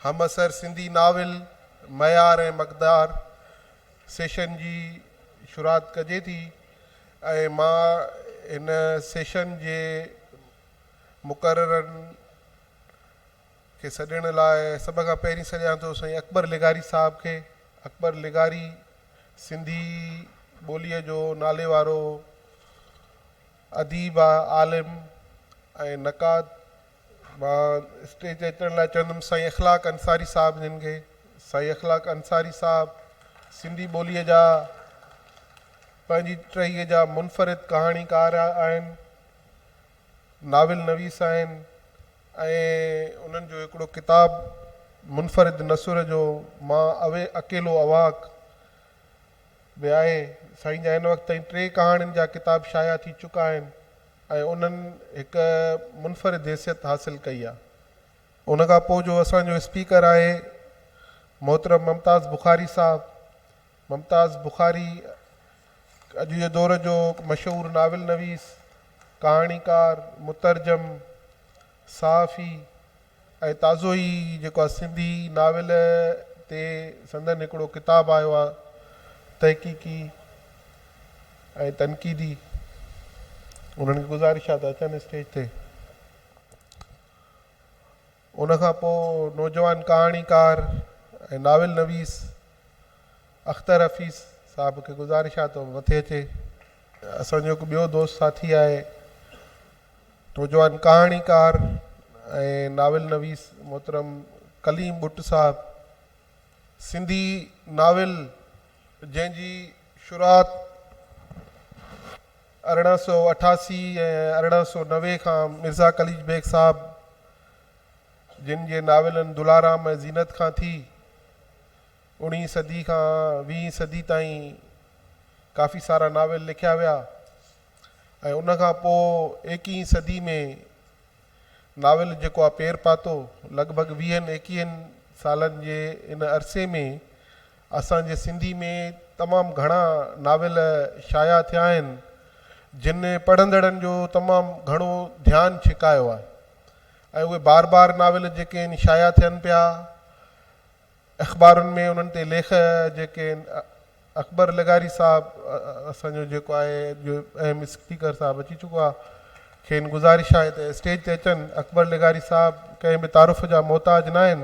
همعصر سنڌي ناول، معيار ۽ مقدار سيشن جي شروعات ڪجي ٿي ۽ مان هن سيشن جي مقررن کي سڏڻ لاء سڀ کان پهرين سڏيان ٿو سائين اڪبر لغاري صاحب کي. اڪبر لغاري سنڌي ٻوليء جو ناليوارو اديب، عالم ۽ نقاد. مان اسٽيج تي اچڻ لاء چوندم سائين اخلاق انصاري صاحب جن کي. سائين اخلاق انصاري صاحب سنڌي ٻوليء جا پنهنجي ٽهيء جا منفرد ڪهاڻيڪار آهن، ناول نويس آهن ۽ انهن جو هڪڙو ڪتاب منفرد نثر جو مان اوي اڪيلو اواڪ به آهي. سائين جا هن وقت تائين ٽي ڪهاڻين جا ڪتاب شايع ٿي چڪا آهن ۽ انهن هڪ منفرد حيثيت حاصل ڪئي آهي. ان کان پوء جو اسان جو اسپيڪر آهي محترم ممتاز بخاري صاحب. ممتاز بخاري اڄ جي دور جو مشهور ناول نويس، ڪهاڻيڪار، مترجم، صحافي ۽ تازو ئي جيڪو آهي سنڌي ناول تي سندن هڪڙو ڪتاب آيو آهي تحقيقي ۽ تنقيدي انهن کي گذارش آهي ته اچن اسٽيج تي. ان کان پوء نوجوان ڪهاڻيڪار ۽ ناول نويس اختر حفيظ صاحب کي گذارش آهي ته مٿي اچي. اسان جو هڪ ٻيو دوست ساٿي آهي نوجوان ڪهاڻيڪار ۽ ناول نويس محترم ڪليم ٻٽ صاحب. سنڌي ناول جنهن جي شروعات 1888 ۽ 1890 کان مرزا قليچ بيگ صاحب جن جي ناولن دلارام ۽ زينت کان ٿي، اوڻيهين صدي کان ويهين صدي تائين ڪافي سارا ناول لکيا ويا ۽ ان کان پوء ايڪيهين صدي ۾ ناول جيڪو آ پير پاتو. لڳ ڀڳ ويهن ايڪيهن سالن جي ان عرصي ۾ اسان جي سنڌي ۾ تمام گهڻا ناول شايع ٿيا آهن، جن پڙهندڙن جو تمام گهڻو ڌيان ڇڪايو آهي ۽ اهي بار بار ناول جيڪي آهن شايع ٿين پيا. اخبارن ۾ انهن تي ليک جيڪي آهن اڪبر لغاري صاحب اسان جو جيڪو آهي اڄ اهم اسپيڪر صاحب اچي چڪو آهي کين گذارش آهي ته اسٽيج تي اچن. اڪبر لغاري صاحب ڪنهن به تعارف جا محتاج نه آهن.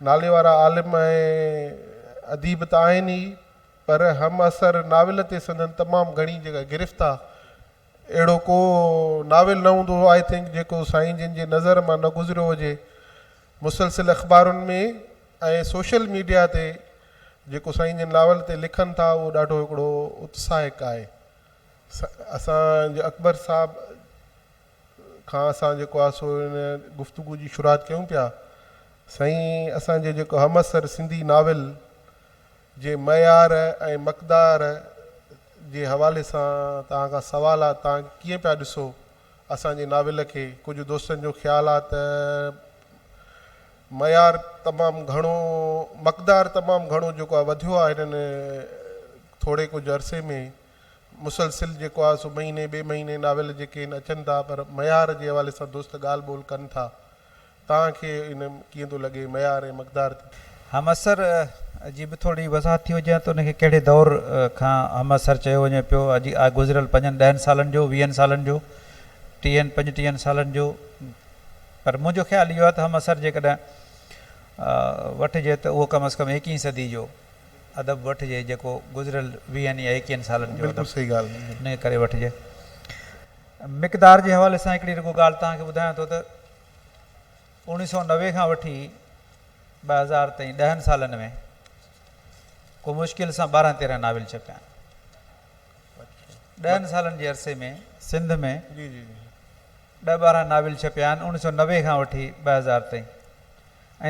نالي وارا عالم ۽ اديب ته آهن ئي پر همعصر ناول تي سندن تمام گهڻي جيڪا گرفت آهي اهڙو ڪو ناول نه هوندو I think جيڪو سائين جن جي نظر مان نه گذريو هجي. مسلسل اخبارن ۾ ۽ سوشل ميڊيا تي جيڪو سائين جن ناول تي لکن ٿا اهو ڏاڍو هڪڙو اتساهڪ آهي. اسان جي اڪبر صاحب کان اسان جيڪو آهي سو ان گفتگو جي شروعات ڪيون پيا. سائين اسان جي جيڪو همعصر سنڌي ناول جي معيار ۽ مقدار جي حوالي سان توهان کان سوال آ توهان ڪيئن پيا ڏسو اسان جي ناول کي؟ ڪجهه دوستن جو خيال آ ته معيار تمام گهڻو مقدار تمام گهڻو جيڪو آ وڌيو آ هنن ٿوري ڪجهه عرصي ۾ مسلسل جيڪو آ سو مهيني ٻئي مهيني ناول جيڪي آهن اچن ٿا پر معيار جي حوالي سان دوست ڳالهه ٻولهه ڪن ٿا توهان کي ان ڪيئن ٿو لڳي معيار ۽ مقدار تي؟ همعصر جي به ٿوري وضاحت ٿي وڃي ها ته ان کي ڪهڙي دور کان همعصر چيو وڃي پيو اڄ گذريل پنجن ڏهن سالن جو ويهن سالن جو ٽيهن پنجٽيهن سالن جو پر منهنجو خيال اهو آهي ته همعصر جيڪڏهن وٺجي ته اهو ڪم از ڪم ايڪيهين صدي جو ادب وٺجي جيڪو گذريل ويهن يا ايڪيهن سالن جو ادب ان کي ڪري وٺجي. مقدار جي حوالي سان هڪڙي رڳو ڳالهه توهان کي ٻڌايان ٿو ته 1990 کان وٺي 2000 تائين ڏهن سالن ۾ ڪو مشڪل سان ٻارهن تيرهن ناول ڇپيا آهن. ڏهن سالن جي عرصي ۾ سنڌ ۾ ڏهه ٻارهن ناول ڇپيا آهن 1990 کان وٺي 2000 تائين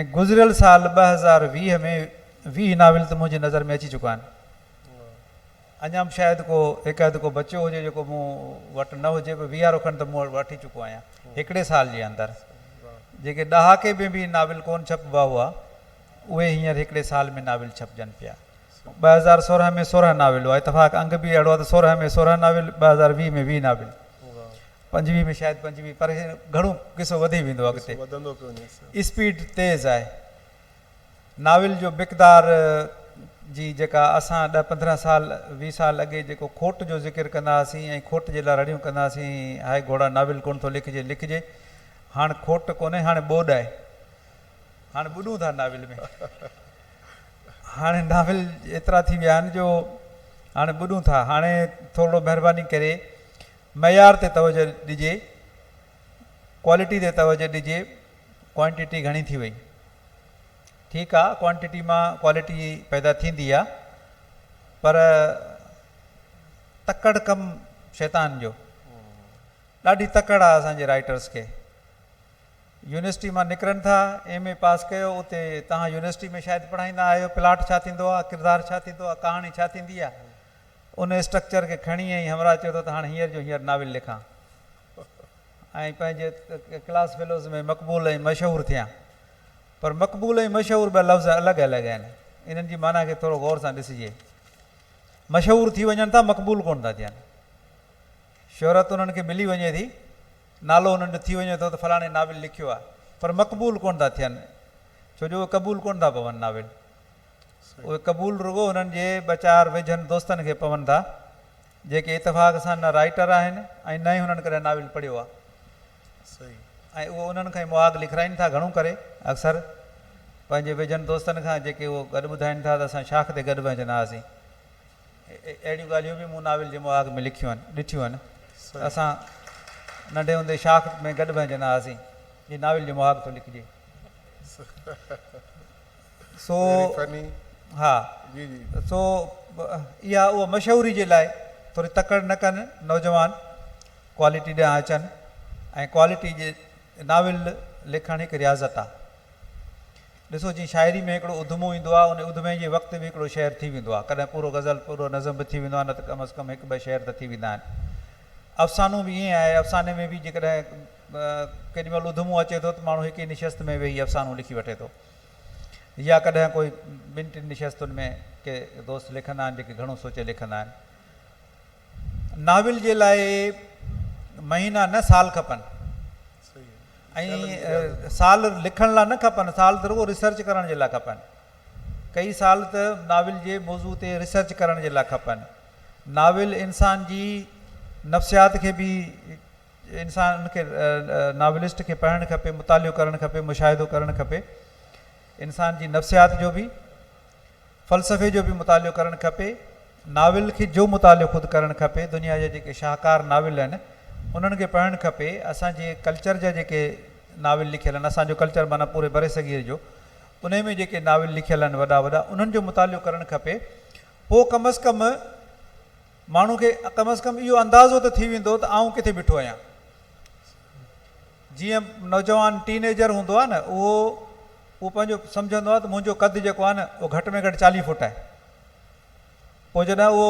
۽ گذريل سال 2020 ۾ 20 ناول ته منهنجي نظر ۾ اچي چڪا آهن. اڃا به شايد ڪو هڪ اڌ ڪو بچيو هجي جيڪو مون وٽ نه هجي پر ويهارو کن ته مون وٺي چڪو آهيان هڪڙي سال جي اندر. جيڪي ڏهاڪي ۾ به ناول ڪونه ڇپبا هئا اهي هينئر هڪڙي سال ۾ ناول ڇپجن پيا. 2016 ۾ 16 ناول هئا اتفاق انگ به اهڙو آهي ته 16 ۾ 16 ناول، 2020 ۾ 20 ناول، 25 ۾ شايد 25 پر گهڻو قصو وڌي ويندو اڳتي اسپيڊ تيز آهي. ناول جو مقدار جي جيڪا اسان ڏهه پندرهن سال ويهه سال اڳي جيڪو کوٽ جو ذڪر ڪندا هئاسين ۽ کوٽ جي لاء رڙيون ڪندا هئاسين هاء گهوڙا ناول ڪونه ٿو لکجي لکجي هاڻ کوٽ ڪونهي هاڻي ٻوڏ آهي هاڻي ٻڏون ٿا ناول ۾ هاڻي ناول ايترا ٿي ويا آهن جو هاڻي ٻڏون ٿا هاڻي ٿورڙو مهرباني ڪري معيار تي توجه ڏجي ڪوالٽي تي توجه ڏجي ڪوانٽيٽي گهڻي ٿي وئي ٺيڪ آ ڪوانٽيٽي مان ڪوالٽي پيدا ٿيندي آ پر تڪڙ ڪم شيطان جو ڏاڍي تڪڙ آ اسان جي رائٽرس کي يونيورسٽي مان نڪرن ٿا ايم اي پاس ڪيو اتي توهان يونيورسٽي ۾ شايد پڙهائيندا آهيو پلاٽ ڇا ٿيندو آ ڪردار ڇا ٿيندو آ ڪهاڻي ڇا ٿيندي آ ان اسٽرڪچر کي کڻي ۽ همراهه چئي ٿو ته هاڻي هينئر جو هينئر ناول لکان ۽ پنهنجي ڪلاس فيلوز ۾ مقبول ۽ مشهور ٿيان. پر مقبول ۽ مشهور ٻه لفظ الڳ الڳ آهن. انهن جي معنيٰ کي ٿورو غور سان ڏسجي. مشهور ٿي وڃن ٿا مقبول ڪونه ٿا ٿين. شهرت انهن کي ملي وڃي ٿي، نالو انهن جو ٿي وڃي ٿو ته فلاڻي ناول لکيو آهي پر مقبول ڪونه ٿا ٿين ڇو جو اهي قبول ڪونه ٿا پون ناول. اهي قبول رڳو انهن جي ٻه چار ويجهن دوستن کي پون ٿا. جيڪي اتفاق سان نه رائيٽر آهن ۽ نه ئي هنن ڪڏهن ناول پڙهيو آهي ۽ اهو انهن کان ئي مهاڳ لکرائين ٿا گهڻو ڪري اڪثر پنهنجي ويجهن دوستن کان جيڪي اهو گڏ ٻڌائين ٿا ته اسان شاخ تي گڏ وهنجندا هئاسين اهڙيون ڳالهيون به مون ناول جي مهاڳ ۾ لکيون آهن ڏٺيون آهن ته اسان ننڍي هوندي شاخ ۾ گڏ وهنجندا هئاسين هي ناول جو مهاڳ ٿو لکجي سو ها سو اها اها مشهوري جي لاء ٿوري تڪڙ نه ڪن نوجوان ڪوالٽي ڏانهن اچن ۽ ڪوالٽي جي ناول لکڻ هڪ رياضت آ ڏسو جيئن شاعري ۾ هڪڙو اڌمو ايندو آ ان اڌمي جي وقت به هڪڙو شعر ٿي ويندو آ ڪڏهن پورو غزل پورو نظم به ٿي ويندو آ نه ته ڪم از ڪم هڪ ٻه شعر ته ٿي ويندا آهن افسانو به ائين آهي افساني ۾ به جيڪڏهن ڪيڏي مهل اڌمو اچي ٿو ته ماڻهو هڪ ئي نشست ۾ ويهي افسانو لکي وٺي ٿو يا ڪڏهن ڪوئي ٻن ٽن نشستن ۾ ڪي دوست لکندا آهن جيڪي گهڻو سوچي لکندا آهن. ناول جي لاء مهينا نه سال کپن ۽ سال لکڻ لاء نه کپن سال ته رڳو ريسرچ ڪرڻ جي لاء کپن. ڪئي سال ته ناول جي موضوع تي ريسرچ ڪرڻ جي لاء کپن. ناول انسان جي نفسيات کي به انسان ان کي ناولسٽ کي پڙهڻ کپي، مطالعو ڪرڻ کپي، مشاهدو ڪرڻ کپي. انسان جي نفسيات جو به، فلسفي جو به مطالعو ڪرڻ کپي. ناول کي جو مطالعو خود ڪرڻ کپي. دنيا جا جيڪي شاهڪار ناول آهن، انهن کي پڙهڻ کپي. اسان جي ڪلچر جا جيڪي ناول لکيل آهن، اسان جو ڪلچر معنيٰ پوري برصغير جو، انهي ۾ جيڪي ناول لکيل آهن وڏا وڏا، انهن جو مطالعو ڪرڻ کپي. پوء ڪم از ڪم ماڻهو کي ڪم از ڪم اهو اندازو ته ٿي ويندو ته آئون ڪٿي بيٺو آهيان. جيئن نوجوان ٽين ايجر هوندو آهي نه اهو اهو پنهنجو سمجهندو آهي ته منهنجو قد جيڪو آهي نه اهو گهٽ ۾ گهٽ چاليهه فوٽ آهي. پوء جڏهن اهو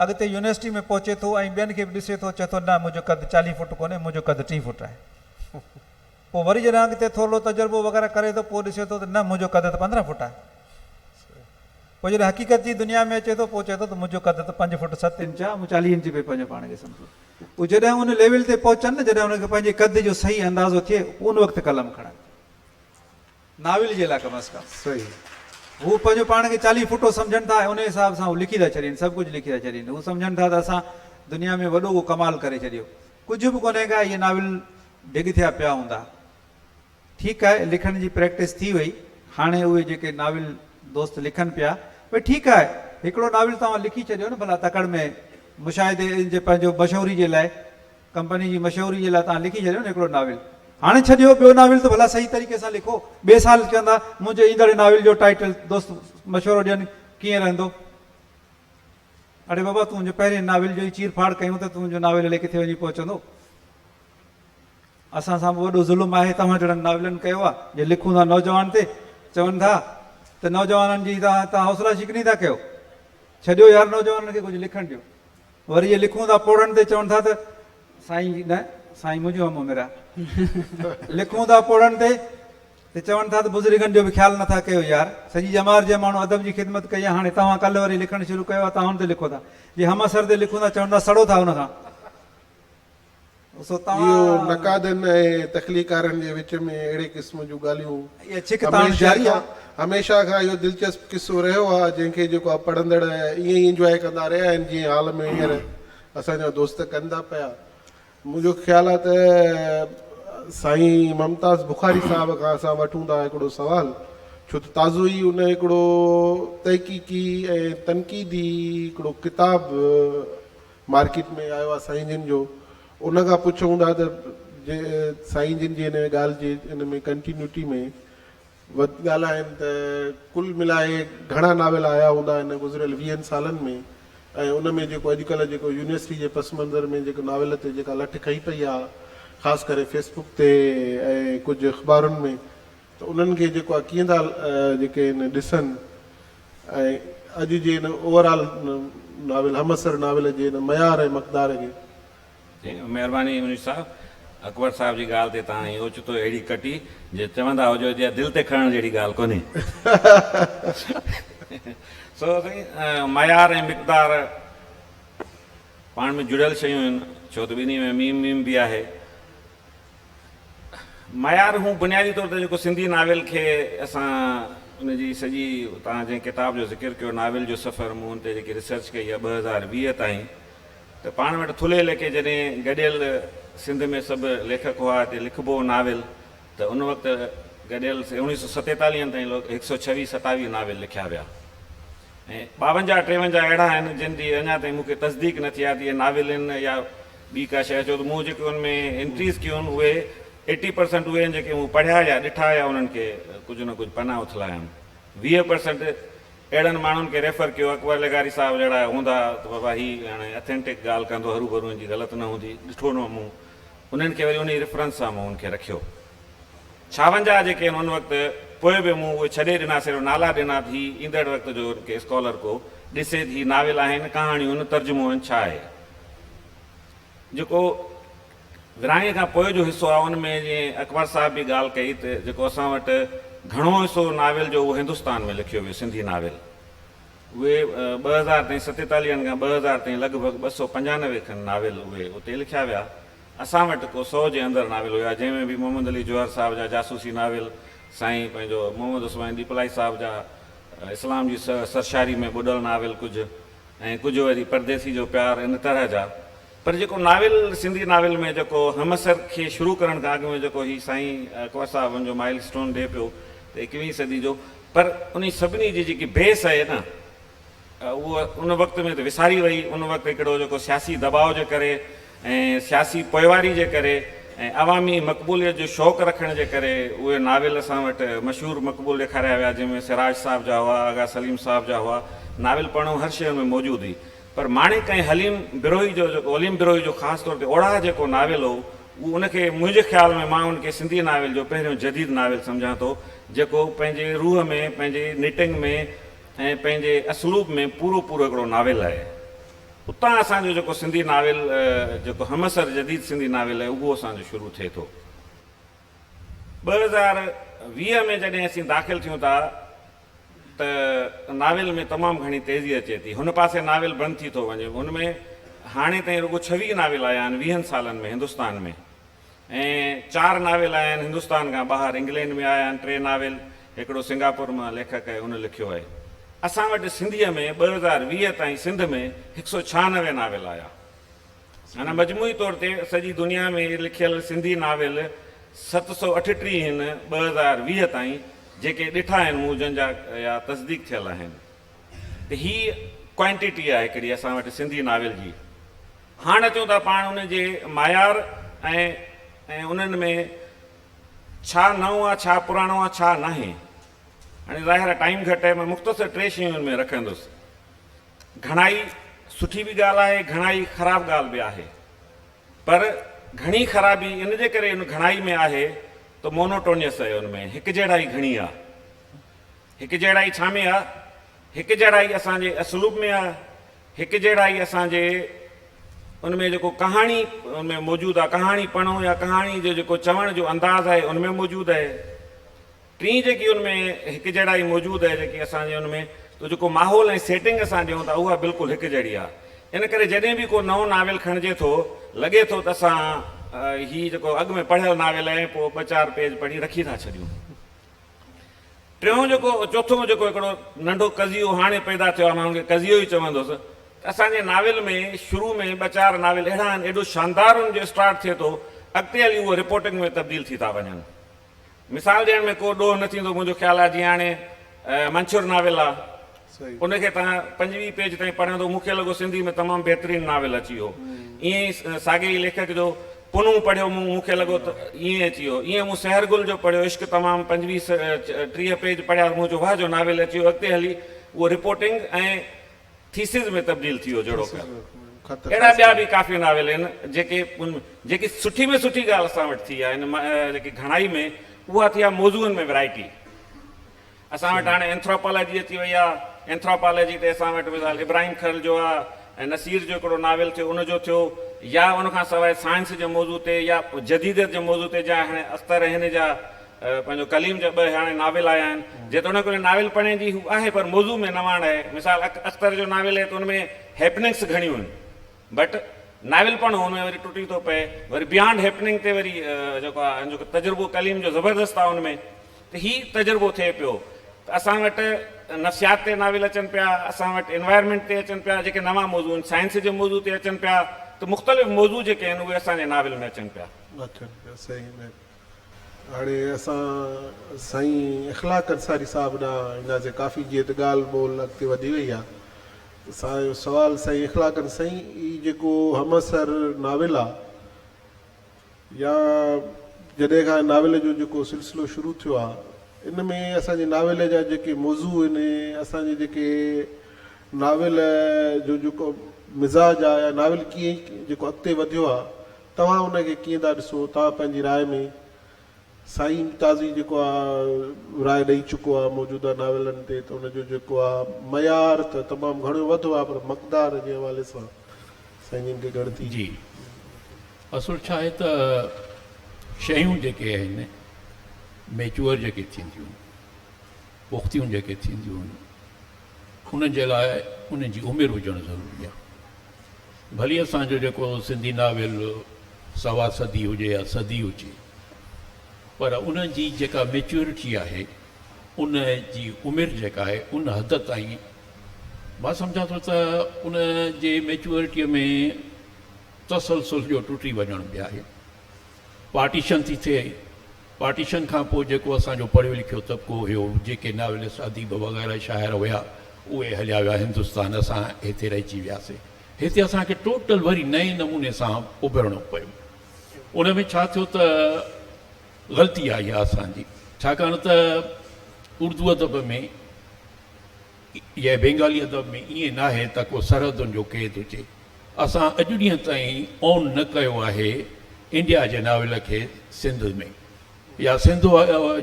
اڳتي يونيورسٽي ۾ پهچي ٿو ۽ ٻين کي به ڏسي ٿو چئي ٿو نه منهنجو قد چاليهه فوٽ ڪونهي منهنجو قد ٽيهه فوٽ آهي. پوء وري جڏهن اڳتي ٿورڙو تجربو وغيره ڪري ٿو پوء ڏسي ٿو ته نه منهنجو قد ته پندرهن فوٽ آهي. پوء جڏهن حقيقت جي دنيا ۾ اچي ٿو پوء چئي ٿو ته منهنجو قد ته پنج فوٽ ست انچ آهي مون چاليهه انچ پئي پنهنجو پاڻ کي سمجهيو. پوء جڏهن ان ليول تي پهچن نه جڏهن انهن کي پنهنجي قد جو صحيح اندازو ٿئي پوء ان وقت قلم کڻن. ناول جي لاء ڪم از ڪم. صحيح. هو پنهنجو پاڻ کي چاليهه فوٽو سمجهن ٿا ۽ انهي حساب سان هو لکي ٿا ڇڏين سڀ ڪجهه لکي ٿا ڇڏين. هو سمجهن ٿا ته اسان دنيا ۾ وڏو ڪو ڪمال ڪري ڇڏيو. ڪجهه به ڪونهي ڪا اهي ناول ڍڳ ٿيا پيا هوندا. ٺيڪ آهي لکڻ جي پريڪٽس ٿي وئي هاڻي اهي جيڪي ناول دوست لکن پيا ڀئي ٺيڪ آهي هڪڙو ناول توهان لکي ڇڏيو نه ڀلا تڪڙ ۾ مشاهدي جي پنهنجو مشهوري جي لاء ڪمپني جي مشهوري جي لاء توهان لکي ڇڏيو نه هڪڙو ناول هاڻي ڇڏيو ٻيو ناول ته ڀلا صحيح طريقي سان لکو ٻئي سال چوندا منهنجي ايندڙ ناول جو ٽائيٽل دوست مشورو ڏين ڪيئن رهندو اڙي بابا تون جو پهرين ناول جو ئي چير ڦاڙ ڪيون ته تنهنجو ناول الائي ڪٿي وڃي پهچندو. اسان سان به وڏو ظلم آهي توهان جهڙن ناولن ڪيو آ جي لکون ٿا نوجوان تي چون ٿا ته نوجوانن جي توهان توهان حوصلا شڪني ٿا ڪيو ڇڏيو يار نوجوانن کي ڪجهه لکڻ ڏيو وري جي لکون ٿا پوڙهن تي چون ٿا ته سائين نه سائين منهنجو هم عمر آ لکون ٿا پوڙهن تي ته چون ٿا ته بزرگن جو به خيال نٿا ڪيو يار سڄي ڄمار جنهن ماڻهو ادب جي خدمت ڪئي آ هاڻي توهان ڪلهه وري لکڻ شروع ڪيو آ توهان ان تي لکو ٿا جي همعصر تي لکون ٿا چون ٿا سڙو ٿا ان کان. سو اهو توهان نقادن ۽ تخليقارن جي وچ ۾ اهڙي قسم جون ڳالهيون اها ڇڪتاڻ هميشه جاري کان آهي. هميشه کان اهو دلچسپ قصو رهيو آهي جنهن کي جيڪو آهي پڙهندڙ ائين ئي انجواء ڪندا رهيا آهن جيئن حال ۾ هينئر اسان جا دوست ڪن ٿا پيا. منهنجو خيال آهي ته سائين ممتاز بخاري صاحب کان اسان وٺون ٿا هڪڙو سوال ڇو ته تازو ئي ان هڪڙو تحقيقي ۽ تنقيدي هڪڙو ڪتاب مارڪيٽ ۾ آيو آهي سائين جن جو ان کان پڇون ٿا ته جي سائين جن جي ان ڳالهه جي ان ۾ ڪنٽينيوٽي ۾ وڌ ڳالهائين ته ڪل ملائي گهڻا ناول آيا هوندا هن گذريل ويهن سالن ۾ ۽ ان ۾ جيڪو اڄڪلهه جيڪو يونيورسٽي جي پس منظر ۾ جيڪو ناول تي جيڪا لٺ کئي پئي آهي خاص ڪري فيس بڪ تي ۽ ڪجهه اخبارن ۾ ته انهن کي جيڪو آهي ڪيئن ٿا جيڪي آهن ڏسن ۽ اڄ جي هن اوور آل ناول همعصر ناول جي هن معيار ۽ مقدار کي. جي مهرباني منير صاحب اڪبر صاحب جي ڳالهه تي توهان ائين اوچتو اهڙي ڪٽي جي چوندا هجو جي دل تي کڻڻ جهڙي ڳالهه ڪونهي. سو سائين معيار ۽ مقدار پاڻ ۾ جڙيل شيون آهن ڇو ته ٻنهي ۾ ميم ميم به آهي. معيار هو بنيادي طور تي جيڪو سنڌي ناول کي اسان ان جي سڄي توهان جنهن ڪتاب جو ذڪر ڪيو ناول جو سفر مون ان تي جيڪي ريسرچ ڪئي آهي 2020 تائين ته پاڻ وٽ ٿلهي ليکي جڏهن گڏيل سنڌ ۾ سڀ ليکڪ هئا هتي لکبو هو ناول ته ان وقت گڏيل اوڻيهه سو ستيتاليهن تائين هڪ سو ڇويهه ستاويهه ناول لکيا ويا ۽ ٻاونجاهه ٽيونجاهه اهڙا آهن جن جي اڃا تائين مون کي تصديق نه ٿي آهي ته اهي ناول آهن يا ٻي ڪا شيء ڇو ته مون جيڪي ان ۾ انٽريز ڪيون آهن اهي ايٽي پرسنٽ اهي آهن جيڪي مون پڙهيا يا ڏٺا يا انهن کي ڪجهه نه ڪجهه پنا اٿلايا آهن. 20% اهڙن ماڻهن کي ريفر ڪيو اڪبر لغاري صاحب جهڙا هوندا ته بابا هي هاڻي اٿينٽڪ ڳالهه ڪندو هروڀرو ان جي غلط نه هوندي ڏٺو نه مون انهن کي وري انهي ريفرنس سان مون ان کي رکيو. 56 جيڪي آهن ان وقت پوء به مون اهي ڇڏي ڏنا صرف نالا ڏنا ته هي ايندڙ وقت جو ان کي اسڪالر ڪو ڏسي ته هي ناول آهن ڪهاڻيون آهن ترجمو آهن ڇا آهي. جيڪو ورهاڱي کان پوء جو حصو آهي ان ۾ جيئن اڪبر صاحب به ڳالهه ڪئي ته جيڪو اسان وٽ گهڻو حصو ناول جو اهو هندستان ۾ لکيو ويو سنڌي ناول اهي 2000 تائين ستيتاليهن کان 2000 تائين لڳ ڀڳ 295 کن ناول اهي اتي لکيا ويا اسان وٽ ڪو سو جي اندر ناول هيا جنهن ۾ به محمد علي جوهر صاحب جا جاسوسي ناول سائين پنهنجو محمد عثمان ڏيپلائي صاحب جا اسلام جي سرشاري ۾ ٻڏل ناول ڪجهه ۽ ڪجهه وري پرديسي جو پيار ان طرح جا پر جيڪو ناول سنڌي ناول ۾ جيڪو همعصر کي شروع ڪرڻ کان اڳ ۾ جيڪو هي سائين اڪبر صاحب ان جو مائل اسٽون ڏئي پيو ته ايڪويهين صدي جو پر انهي سڀني جي جيڪي بيس آهي نه اهو ان وقت ۾ ته وساري وئي ان وقت هڪڙو جيڪو سياسي دٻاء جي ڪري ۽ سياسي پوئواري جي ڪري ۽ عوامي مقبوليت جو شوق رکڻ جي ڪري اهي ناول اسان وٽ مشهور مقبول ڏيکاريا ويا جنهن ۾ سراج صاحب جا هئا، آغا سليم صاحب جا هئا، ناول پڙهڻو هر شيء ان ۾ موجود هئي پر ماڻڪ ۽ حليم بروهي جو جيڪو حليم بروهي جو خاص طور تي اوڙاهه جيڪو ناول هو اهو ان کي منهنجي خيال ۾ مان ان کي سنڌي ناول جو پهريون جديد ناول سمجهان ٿو جيڪو پنهنجي روح ۾ پنهنجي نٽنگ ۾ ۽ پنهنجي اسلوب ۾ پورو پورو هڪڙو ناول آهي. اتان اسان جو جيڪو سنڌي ناول جيڪو همعصر جديد سنڌي ناول آهي اهو اسان جو شروع ٿئي ٿو. 2020 ۾ جڏهن اسين داخل ٿيون ٿا ته ناول ۾ تمام گهڻي تيزي اچي ٿي. هن پاسي ناول بند ٿي ٿو وڃي. هن ۾ هاڻي تائين رڳو 26 ناول آيا آهن ويهن سالن ۾ هندستان ۾. ۽ چار ناول آيا آهن هندستان کان ٻاهر انگلينڊ ۾ آيا آهن ٽي ناول هڪڙو سنگاپور مان ليکڪ آهي ان لکيو آهي اسان وٽ سنڌيء ۾ 2020 تائين سنڌ ۾ هڪ سو ڇهانوي ناول آيا معنيٰ مجموعي طور تي سڄي دنيا ۾ لکيل سنڌي ناول 738 آهن 2020 تائين جيڪي ڏٺا آهن مون جن جا يا تصديق ٿيل آهن ته هي ڪوانٽيٽي آهي هڪڙي اسان وٽ سنڌي ناول جي. هاڻ اچون ٿا پاڻ ان جي معيار ۽ ۽ انهن ۾ ڇا نئون آ ڇا پراڻو آ ڇا ناهي. هاڻي ظاهر آ ٽائيم گهٽ آهي مان مختصر ٽي شيون ان ۾ رکندس. گهڻائي سٺي به ڳالهه آهي گهڻائي خراب ڳالهه به آهي. پر گهڻي خرابي ان جي ڪري ان گهڻائي ۾ آهي ته مونوٽونيس آهي ان ۾ هڪجهڙائي گهڻي آ. هڪجهڙائي ڇا ۾ آ؟ هڪجهڙائي اسان جي اسلوب ۾ آ، هڪجهڙائي اسان جي ان ۾ جيڪو ڪهاڻي ان ۾ موجود آ، ڪهاڻي پڻو يا ڪهاڻي جو جيڪو چوڻ جو انداز آهي ان ۾ موجود آهي. ٽين جيڪي ان ۾ هڪجهڙائي موجود آهي جيڪي اسان جي ان ۾ ته جيڪو ماحول ۽ سيٽنگ اسان ڏيون ٿا اها بلڪل هڪجهڙي آ. ان ڪري جڏهن به ڪو نئون ناول کڻجي ٿو لڳي ٿو ته اسان هي جيڪو اڳ ۾ پڙهيل ناول آهي پوء ٻه چار پيج پڙهي رکي ٿا ڇڏيون. ٽيون جيڪو چوٿون جيڪو هڪڙو ننڍو قضيو هاڻي پيدا ٿيو آهي مان ان کي قضيو ئي چوندس ته اسان جي ناول ۾ شروع ۾ ٻه چار ناول اهڙا آهن ايڏو شاندار ان جو اسٽارٽ ٿئي ٿو اڳتي هلي اهو رپورٽنگ ۾ تبديل ٿي ٿا وڃن. مثال ڏيڻ ۾ ڪو ڏوهه نه ٿيندو منهنجو خيال آهي جيئن هاڻي منڇر ناول آهي ان کي توهان 25 پيج تائين پڙهندو مون کي لڳو سنڌي ۾ تمام بهترين ناول اچي ويو ائين ئي ساڳئي ئي ليکڪ جو پنهون پڙهيو مون مون کي لڳو ته ائين اچي ويو ائين مون سحر گل جو پڙهيو عشق تمام 25 30 پيج پڙهيا مون چيو واهه جو ناول اچي ويو اڳتي هلي اهو رپورٽنگ ۽ ٿيسز ۾ تبديل ٿي ويو جهڙوڪ اهڙا ٻيا به ڪافي ناول آهن جيڪي جيڪي سٺي ۾ سٺي ڳالهه اسان وٽ ٿي آهي ان جيڪي گهڻائي ۾ اها ٿي آهي موضوعن ۾ ورائٽي اسان وٽ هاڻي اينٿراپالاجي اچي وئي آهي اينٿراپالاجي تي اسان وٽ مثال ابراهيم کرل جو آهي ۽ نصير جو هڪڙو ناول ٿيو ان جو ٿيو يا ان کان سواء سائنس جي موضوع تي يا جديديت جي موضوع تي جا هاڻي اختر هن جا پنهنجو ڪليم جا ٻه هاڻي ناول آيا آهن جيتوڻيڪ ان ناول پڙهڻ جي هو آهي پر موضوع ۾ نواڻ آهي مثال اختر جو ناول آهي ته ان ۾ هيپننگس گهڻيون آهن بٽ ناول پڙهو ان ۾ وري ٽٽي ٿو پئي وري بيانڊ هيپننگ تي وري جيڪو آهي ان جو تجربو ڪليم جو زبردست آهي ان ۾ ته هي تجربو ٿئي پيو ته اسان وٽ نفسيات تي ناول اچن پيا اسان وٽ انوائرمينٽ تي اچن پيا جيڪي نوان موضوع آهن سائنس جي موضوع تي اچن پيا ته مختلف موضوع جيڪي آهن اهي اسان جي ناول ۾ اچن پيا. اچن پيا صحيح ۾ هاڻي اسان سائين اخلاق انصاري صاحب ڏانهن اينداسين ڪافي جيئن ته ڳالهه ٻولهه اڳتي وڌي وئي آهي ته سائين سوال سائين اخلاق سائين هي جيڪو همعصر ناول آهي يا جڏهن کان ناول جو جيڪو سلسلو شروع ٿيو آهي ان ۾ اسان جي ناول جا جيڪي موضوع آهن اسان جي جيڪي ناول جو جيڪو مزاج آهي يا ناول ڪيئن جيڪو اڳتي وڌيو آهي توهان ان کي ڪيئن ٿا ڏسو؟ توهان پنهنجي راء ۾ سائين تازي جيڪو آ راء ڏئي چڪو آ موجوده ناولن تي ته ان جو جيڪو آ معيار ته تمام گهڻو وڌو آ پر مقدار جي حوالي سان سائين جن کي ڳڻتي. جي اصل ڇا آهي ته شيون جيڪي آهن ميچوئر جيڪي ٿينديون پختيون جيڪي ٿينديون انهن جي لاء انهن جي عمر هجڻ ضروري آ. ڀلي اسان جو جيڪو سنڌي ناول سوا صدي هجي يا صدي هجي پر ان جي جيڪا ميچوئرٽي آهي ان جي عمر جيڪا آهي ان حد تائين مان سمجهان ٿو ته ان جي ميچوئرٽيء ۾ تسلسل جو ٽٽي وڃڻ به آهي. پارٽيشن ٿي ٿئي، پارٽيشن کان پوء جيڪو اسان جو پڙهيو لکيو طبقو هيو، جيڪي ناولسٽ، اديب وغيره شاعر هيا، اهي هليا ويا هندستان، اسان هتي رهجي وياسي. هتي اسان کي ٽوٽل وري نئين نموني سان اڀرڻو پيو. ان ۾ ڇا ٿيو ته غلطي آئي آهي اسان جي، ڇاڪاڻ ته اردو ادب ۾ يا بينگالي ادب ۾ ائين ناهي ته ڪو سرحدن جو قيد هجي. اسان اڄ ڏينهن تائين اون نه ڪيو آهي انڊيا جي ناول کي سنڌ ۾ يا سنڌ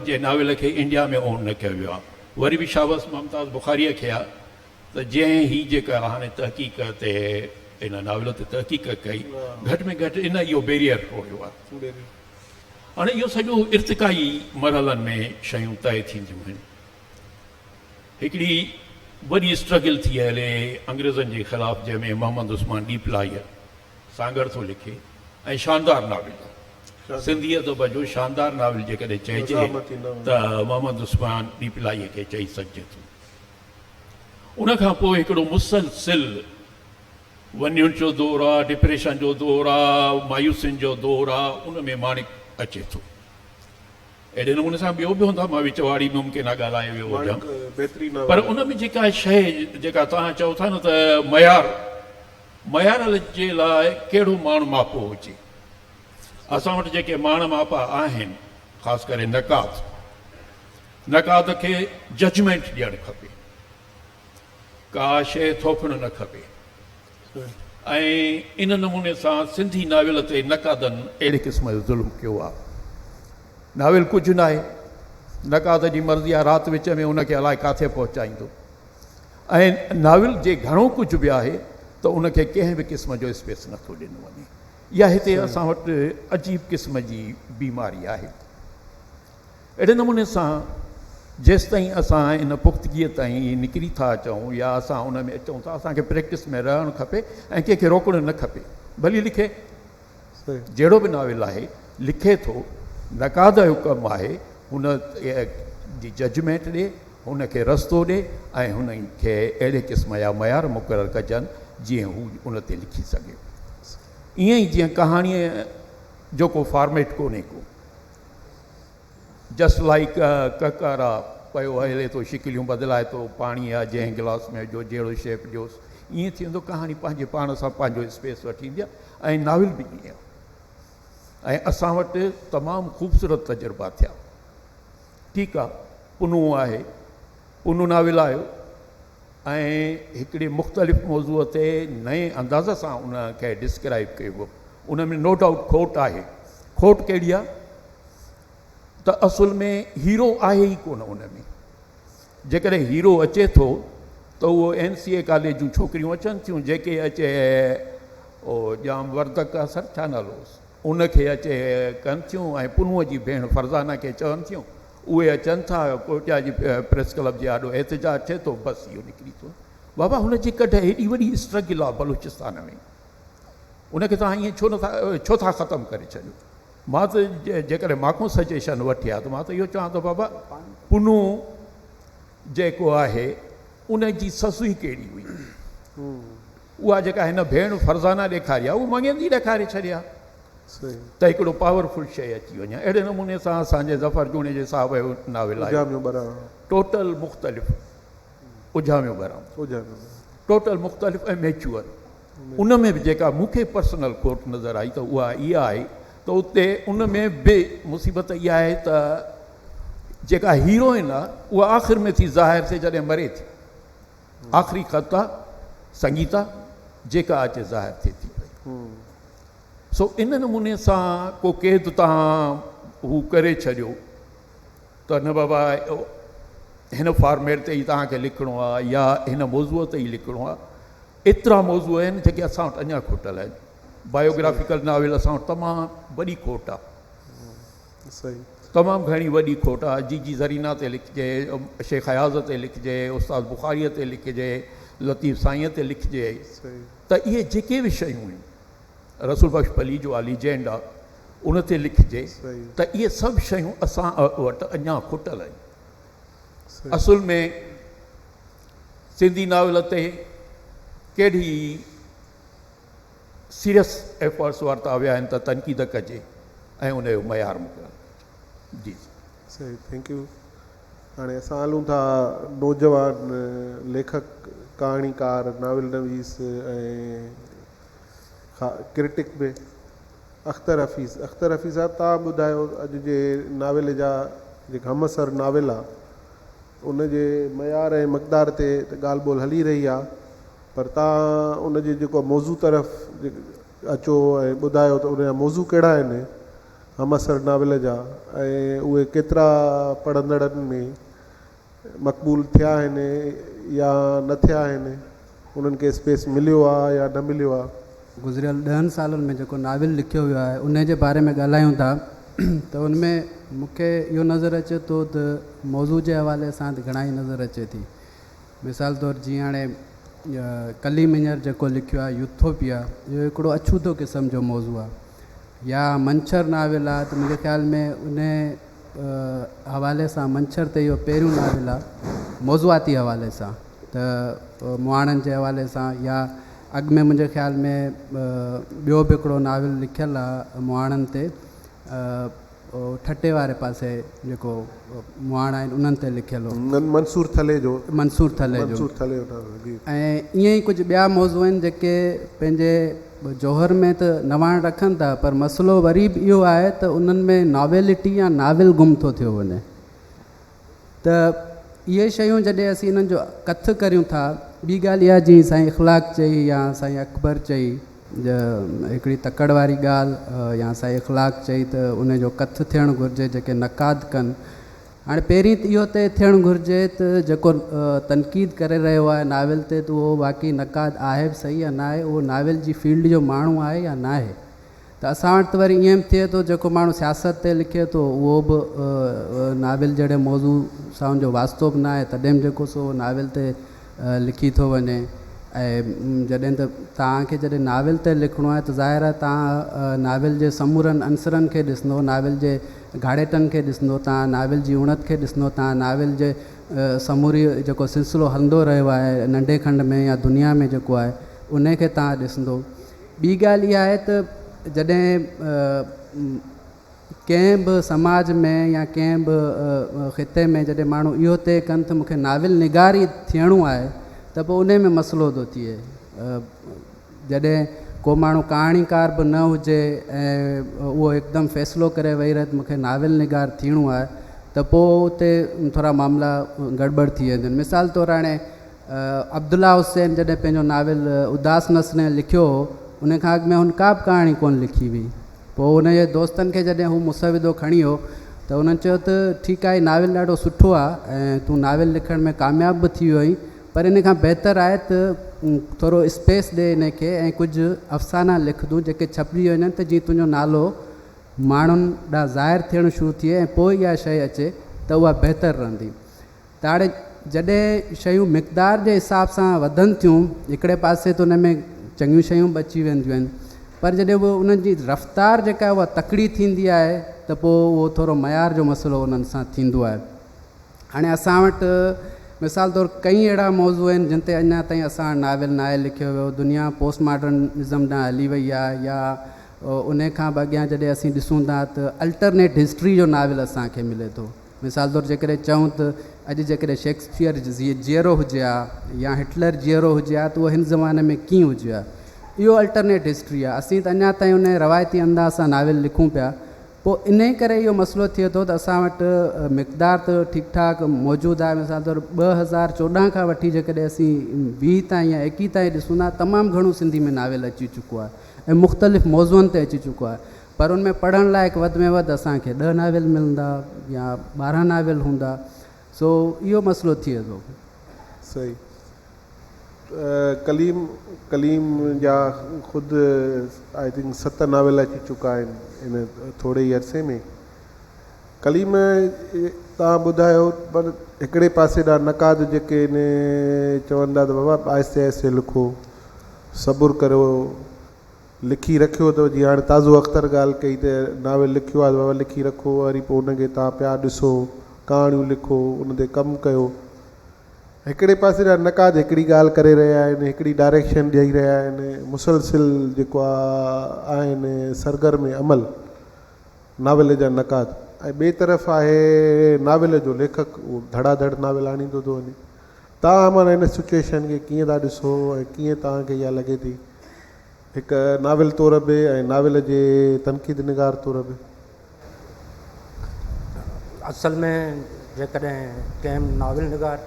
جي ناول کي انڊيا ۾ اون نه ڪيو ويو آهي. وري به شابس ممتاز بخاريء کي آهي ته جنهن هي جيڪا هاڻي تحقيق تي ان ناول تي تحقيق ڪئي گهٽ ۾ گهٽ ان اهو بيريئر ٽوڙيو آهي. هاڻي اهو سڄو ارتقائي مرحلن ۾ شيون طئي ٿينديون آهن. هڪڙي وڏي اسٽرگل ٿي هلي انگريزن جي خلاف جنهن ۾ محمد عثمان ڏيپلائيء سانگهڙ ٿو لکي ۽ شاندار ناول آهي. سنڌي ادب جو شاندار ناول جيڪڏهن چئجي ته محمد عثمان ڏيپلائيء کي چئي سگهجي ٿو. ان کان پوء هڪڙو مسلسل ونين جو دور آ، ڊپريشن جو دور آ، مايوسين جو دور آ، ان ۾ ماڻڪ اچي ٿو. اهڙي نموني سان ٻيو به هوندا، مان وچ واري ممڪن آ ڳالهائي ويو هجان، پر ان ۾ جيڪا شيء جيڪا توهان چئو ٿا نه ته معيار، معيار جي لاء ڪهڙو ماڻ ماپو هجي؟ اسان وٽ جيڪي ماڻ ماپا آهن، خاص ڪري نقاد، نقاد کي ججمينٽ ڏيڻ کپي، ڪا شيء ٿوڦڻ نه کپي. ۽ ان نموني سان سنڌي ناول تي نقادن اهڙي قسم جو ظلم ڪيو آهي. ناول ڪجهه ناهي، نقاد جي مرضي آهي رات وچ ۾ ان کي الائي ڪاٿي پهچائيندو ۽ ناول جي گهڻو ڪجهه به آهي ته ان کي ڪنهن به قسم جو اسپيس نٿو ڏنو وڃي. اها هتي اسان وٽ عجيب قسم جي بيماري آهي. اهڙي نموني سان جيستائين اسان ان پختگيء تائين نڪري ٿا اچون يا اسان ان ۾ اچون ٿا، اسان کي پريڪٽس ۾ رهڻ کپي ۽ ڪنهن کي روڪڻ نه کپي. ڀلي لکي. جهڙو به ناول آهي لکي ٿو، نقاد جو ڪم آهي هن جي ججمينٽ ڏي، هن کي رستو ڏي ۽ هن کي اهڙي قسم جا معيار مقرر ڪجن جيئن هو ان تي لکي سگهي. ائين ئي جيئن ڪهاڻيء جو ڪو فارميٽ ڪونهي ڪو. جسٽ لائيڪ ڪڪر آ پيو هلي ٿو شڪليون بدلائي ٿو، پاڻي آ جنهن گلاس ۾ وجهو جهڙو شيپ ڏيوس ائين ٿيندو. ڪهاڻي پنهنجي پاڻ سان پنهنجو اسپيس وٺي ايندي آ ۽ ناول به ائين آ. ۽ اسان وٽ تمام خوبصورت تجربا ٿيا. ٺيڪ آ پنو آهي، پنو ناول آيو ۽ هڪڙي مختلف موضوع تي نئين انداز سان ان کي ڊسڪرائيب ڪيو ويو. ان ۾ نو ڊائوٽ کوٽ آهي. کوٽ ڪهڙي آ ته اصل ۾ هيرو آهي ئي ڪونه ان ۾. جيڪڏهن هيرو اچي ٿو ته اهو اين سي اي ڪاليج جون ڇوڪريون اچن ٿيون جيڪي اچي او ڄام وردڪ آ سر ڇا نالو هوس ان کي اچي ڪن ٿيون ۽ پنهونء جي ڀيڻ فرزانه کي چون ٿيون اهي اچن ٿا ڪوئٽيا جي پريس ڪلب جي آڏو احتجاج ٿئي ٿو بس اهو نڪري ٿو بابا هن جي ڪڍ هيڏي وڏي اسٽرگل آ بلوچستان ۾ ان کي توهان ائين ڇو نٿا ڇو ٿا ختم ڪري ڇڏيو مان ته جيڪڏهن مان کان سجيشن وٺي ها ته مان ته اهو چوان ته بابا پنهون جيڪو آهي ان جي سس ئي ڪهڙي هئي اها جيڪا هن ڀيڻ فرزانه ڏيکاري آهي اهو مڱيندي ڏيکاري ڇڏي ها ته هڪڙو پاورفل شيء اچي وڃي اهڙي نموني سان اسان جي ظفر جوڻيجي صاحب جو ناول آهي ٽوٽل مختلف اجهاميو ٻرام ٽوٽل مختلف ۽ ميچوئر ان ۾ به جيڪا مون کي پرسنل کوٽ نظر آئي ته اها اها آهي ته اتي ان ۾ به مصيبت اها آهي ته جيڪا هيروئن آهي اها آخر ۾ ٿي ظاهر ٿئي جڏهن مري ٿي آخري خط آهي سنگيتا جيڪا اچي ظاهر ٿئي ٿي پئي سو ان نموني سان ڪو قيد تان هو ڪري ڇڏيو ته نه بابا هن فارميٽ تي ئي توهان کي لکڻو آهي يا هن موضوع تي ئي لکڻو آهي. ايترا موضوع آهن جيڪي اسان وٽ اڃا کوٽل آهن. بايوگرافيڪل ناول اسان وٽ تمام وڏي کوٽ آهي. تمام گهڻي وڏي کوٽ آهي. جي جي زرينا تي لکجي، شيخ اياز تي لکجي، استاد بخاريء تي لکجي، لطيف سائينء تي لکجي ته اهي جيڪي به شيون آهن رسول بخش پليجو آ ليجينڊ آ ان تي لکجي ته اهي سڀ شيون اسان وٽ اڃا کٽل آهن. اصل ۾ سنڌي ناول تي ڪهڙي سيريس ايفرٽس ورتا ويا آهن ته تنقيد ڪجي ۽ ان جو معيار مقرر ڪجي. جي. صحيح thank you هاڻي اسان هلون ٿا نوجوان ليکڪ ڪهاڻيڪار ناول نويس ۽ ڪرٽڪ به اختر حفيظ اختر حفيظ صاحب توهان ٻڌايو اڄ جي ناول جا جيڪا همعصر ناول آ ان جي معيار ۽ مقدار تي ته ڳالهه ٻولهه هلي رهي آ پر توهان ان جي جيڪو موضوع طرف اچو ۽ ٻڌايو ته ان جا موضوع ڪهڙا آهن همعصر ناول جا ۽ اهي ڪيترا پڙهندڙن ۾ مقبول ٿيا آهن يا نه ٿيا آهن، انهن کي اسپيس مليو آ يا نه مليو آ. گذريل ڏهن سالن ۾ جيڪو ناول لکيو ويو آهي انهي جي باري ۾ ڳالهايون ٿا ته ان ۾ مون کي اهو نظر اچي ٿو ته موضوع جي حوالي سان ته گهڻائي نظر اچي ٿي مثال طور جيئن هاڻي ڪليم هينئر جيڪو لکيو آهي يوٿوپيا اهو هڪڙو اڇوتو قسم جو موضوع آهي يا منڇر ناول آهي ته منهنجي خيال ۾ انهي حوالي سان منڇر ته اهو پهريون ناول آهي موضوعاتي حوالي سان ته مهاڻن جي حوالي سان يا اڳ ۾ منهنجي خيال ۾ ٻيو به هڪڙو ناول لکيل آهي مهاڻن تي ٺٽي واري پاسي جيڪو مهاڻا آهن انهن تي لکيل هو. منصور ٿلهي جو. منصور ٿلهي جو. منصور ٿلهي جو ناول جي. ۽ ائين ئي ڪجهه ٻيا موضوع آهن جيڪي پنهنجي جوهر ۾ ته نواڻ رکن ٿا پر مسئلو وري به اهو آهي ته انهن ۾ ناويلٽي يا ناول گم ٿو ٿيو وڃي ته اهي شيون جڏهن اسين انهن جو ڪٿ ڪريون ٿا ٻي ڳالهه اها جيئن سائين اخلاق چئي يا سائين اڪبر چئي هڪڙي تڪڙ واري ڳالهه يا سائين اخلاق چئي ته ان جو ڪٿ ٿيڻ گهرجي جيڪي نقاد ڪن هاڻي پهرين ته اهو طئي ٿيڻ گهرجي ته جيڪو تنقيد ڪري رهيو آهي ناول تي ته اهو واقعي نقاد آهي به صحيح يا ناهي اهو ناول جي فيلڊ جو ماڻهو آهي يا ناهي ته اسان وٽ ته وري ائين به ٿئي ٿو جيڪو ماڻهو سياست تي لکي ٿو اهو به ناول جهڙي موضوع سان ان جو واسطو به ناهي تڏهن به جيڪو سو ناول تي لکي ٿو وڃي ۽ جڏهن ته توهان کي جڏهن ناول تي لکڻو آهي ته ظاهر آهي توهان ناول جي سمورن عنصرن کي ڏسندو، ناول جي گهاڙيٽن کي ڏسندو، توهان ناول جي اڻت کي ڏسندو، توهان ناول جي سموري جيڪو سلسلو هلندو رهيو آهي ننڍي کنڊ ۾ يا دنيا ۾ جيڪو آهي انهي کي توهان ڏسندو. ٻي ڳالهه اها آهي ته جڏهن ڪنهن به سماج ۾ يا ڪنهن به خطي ۾ جڏهن ماڻهو اهو طئي ڪن ته مون کي ناول نگار ئي ٿيڻو آهي ته پوء انهي ۾ مسئلو ٿو ٿئي. جڏهن ڪو ماڻهو ڪهاڻيڪار به نه هجي ۽ اهو هڪدم فيصلو ڪري ويهي رهي ته مون کي ناول نگار ٿيڻو آهي ته پوء اتي ٿورا معاملا گڙٻڙ ٿي ويندا آهن. مثال طور هاڻي عبدالله حسين جڏهن پنهنجو ناول اداس نسلين لکيو هو ان کان اڳ ۾ هن ڪا به ڪهاڻي ڪونه لکي هئي. پوء هن جي دوستن کي جڏهن هو مسودو کڻي ويو ته انهن چيو ته ٺيڪ آهي ناول ڏاڍو سٺو آهي ۽ تون ناول لکڻ ۾ ڪامياب به ٿي ويو آهين پر ان کان بهتر آهي ته ٿورو اسپيس ڏي ان کي ۽ ڪجهه افسانا لک تون جيڪي ڇپجي وڃن ته جيئن تنهنجو نالو ماڻهن ڏانهن ظاهر ٿيڻ شروع ٿئي ۽ پوء اها شيء اچي ته اها بهتر رهندي. ته هاڻي جڏهن شيون مقدار جي حساب سان وڌن ٿيون هڪڙي پاسي ته ان ۾ چڱيون شيون به اچي وينديون آهن پر جڏهن اهي انهن جي رفتار جيڪا آهي اها تڪڙي ٿيندي آهي ته پوء اهو ٿورو معيار جو مسئلو انهن سان ٿيندو آهي. هاڻي اسان وٽ مثال طور ڪئين اهڙا موضوع آهن جن تي اڃا تائين اسان وٽ ناول ناهي لکيو ويو، دنيا پوسٽ ماڊرنزم ڏانهن هلي وئي آهي يا انهي کان به اڳيان جڏهن اسين ڏسون ٿا ته الٽرنيٽ هسٽري جو ناول اسان کي ملي ٿو. مثال طور جيڪڏهن چئون ته اڄ جيڪڏهن شيڪسپيئر جيئرو هجي ها يا هٽلر جيئرو هجي ها ته اهو هن زماني ۾ ڪيئن هجي ها. اهو الٽرنيٽ هسٽري آهي. اسين ته اڃا تائين انهي روايتي انداز سان ناول لکون پيا. پوء انهي ڪري اهو مسئلو ٿئي ٿو ته اسان وٽ مقدار ته ٺيڪ ٺاڪ موجود آهي. مثال طور 2014 کان وٺي جيڪڏهن اسين 20 تائين يا 21 تائين ڏسون ٿا تمام گهڻو سنڌي ۾ ناول اچي چڪو آهي ۽ مختلف موضوعن تي اچي چڪو آهي. پر ان ۾ پڙهڻ لائق وڌ ۾ وڌ اسان کي ڏهه ناول ملندا يا 12 ناول هوندا سو اهو مسئلو ٿئي ٿو. صحيح ڪليم ڪليم جا خود I think 7 novel اچي چڪا آهن ان ٿوري ئي عرصي ۾ ڪليم توهان ٻڌايو پر هڪڙي پاسي ڏانهن نقاد جيڪي آهن چون ٿا ته بابا آهستي آهستي لکو صبر ڪريو لکي رکيو اٿو جيئن هاڻي تازو اختر ڳالهه ڪئي ته ناول لکيو آهي ته بابا لکي رکو وري پوء ان کي توهان پيا ڏسو ڪهاڻيون لکو ان تي ڪم ڪيو هڪڙي پاسي جا نقاد هڪڙي ڳالهه ڪري رهيا آهن هڪڙي ڊائريڪشن ڏئي رهيا آهن مسلسل جيڪو آهن سرگرم عمل ناول جا نقاد ۽ ٻئي طرف آهي ناول جو ليکڪ اهو ڌڙا ڌڙ ناول آڻيندو ٿو وڃي توهان معنيٰ ان سچوئيشن کي ڪيئن ٿا ڏسو ۽ ڪيئن توهان کي اها لڳي ٿي هڪ ناول طور به ۽ ناول جي تنقيد نگار طور به. اصل ۾ جيڪڏهن ڪنهن ناول نگار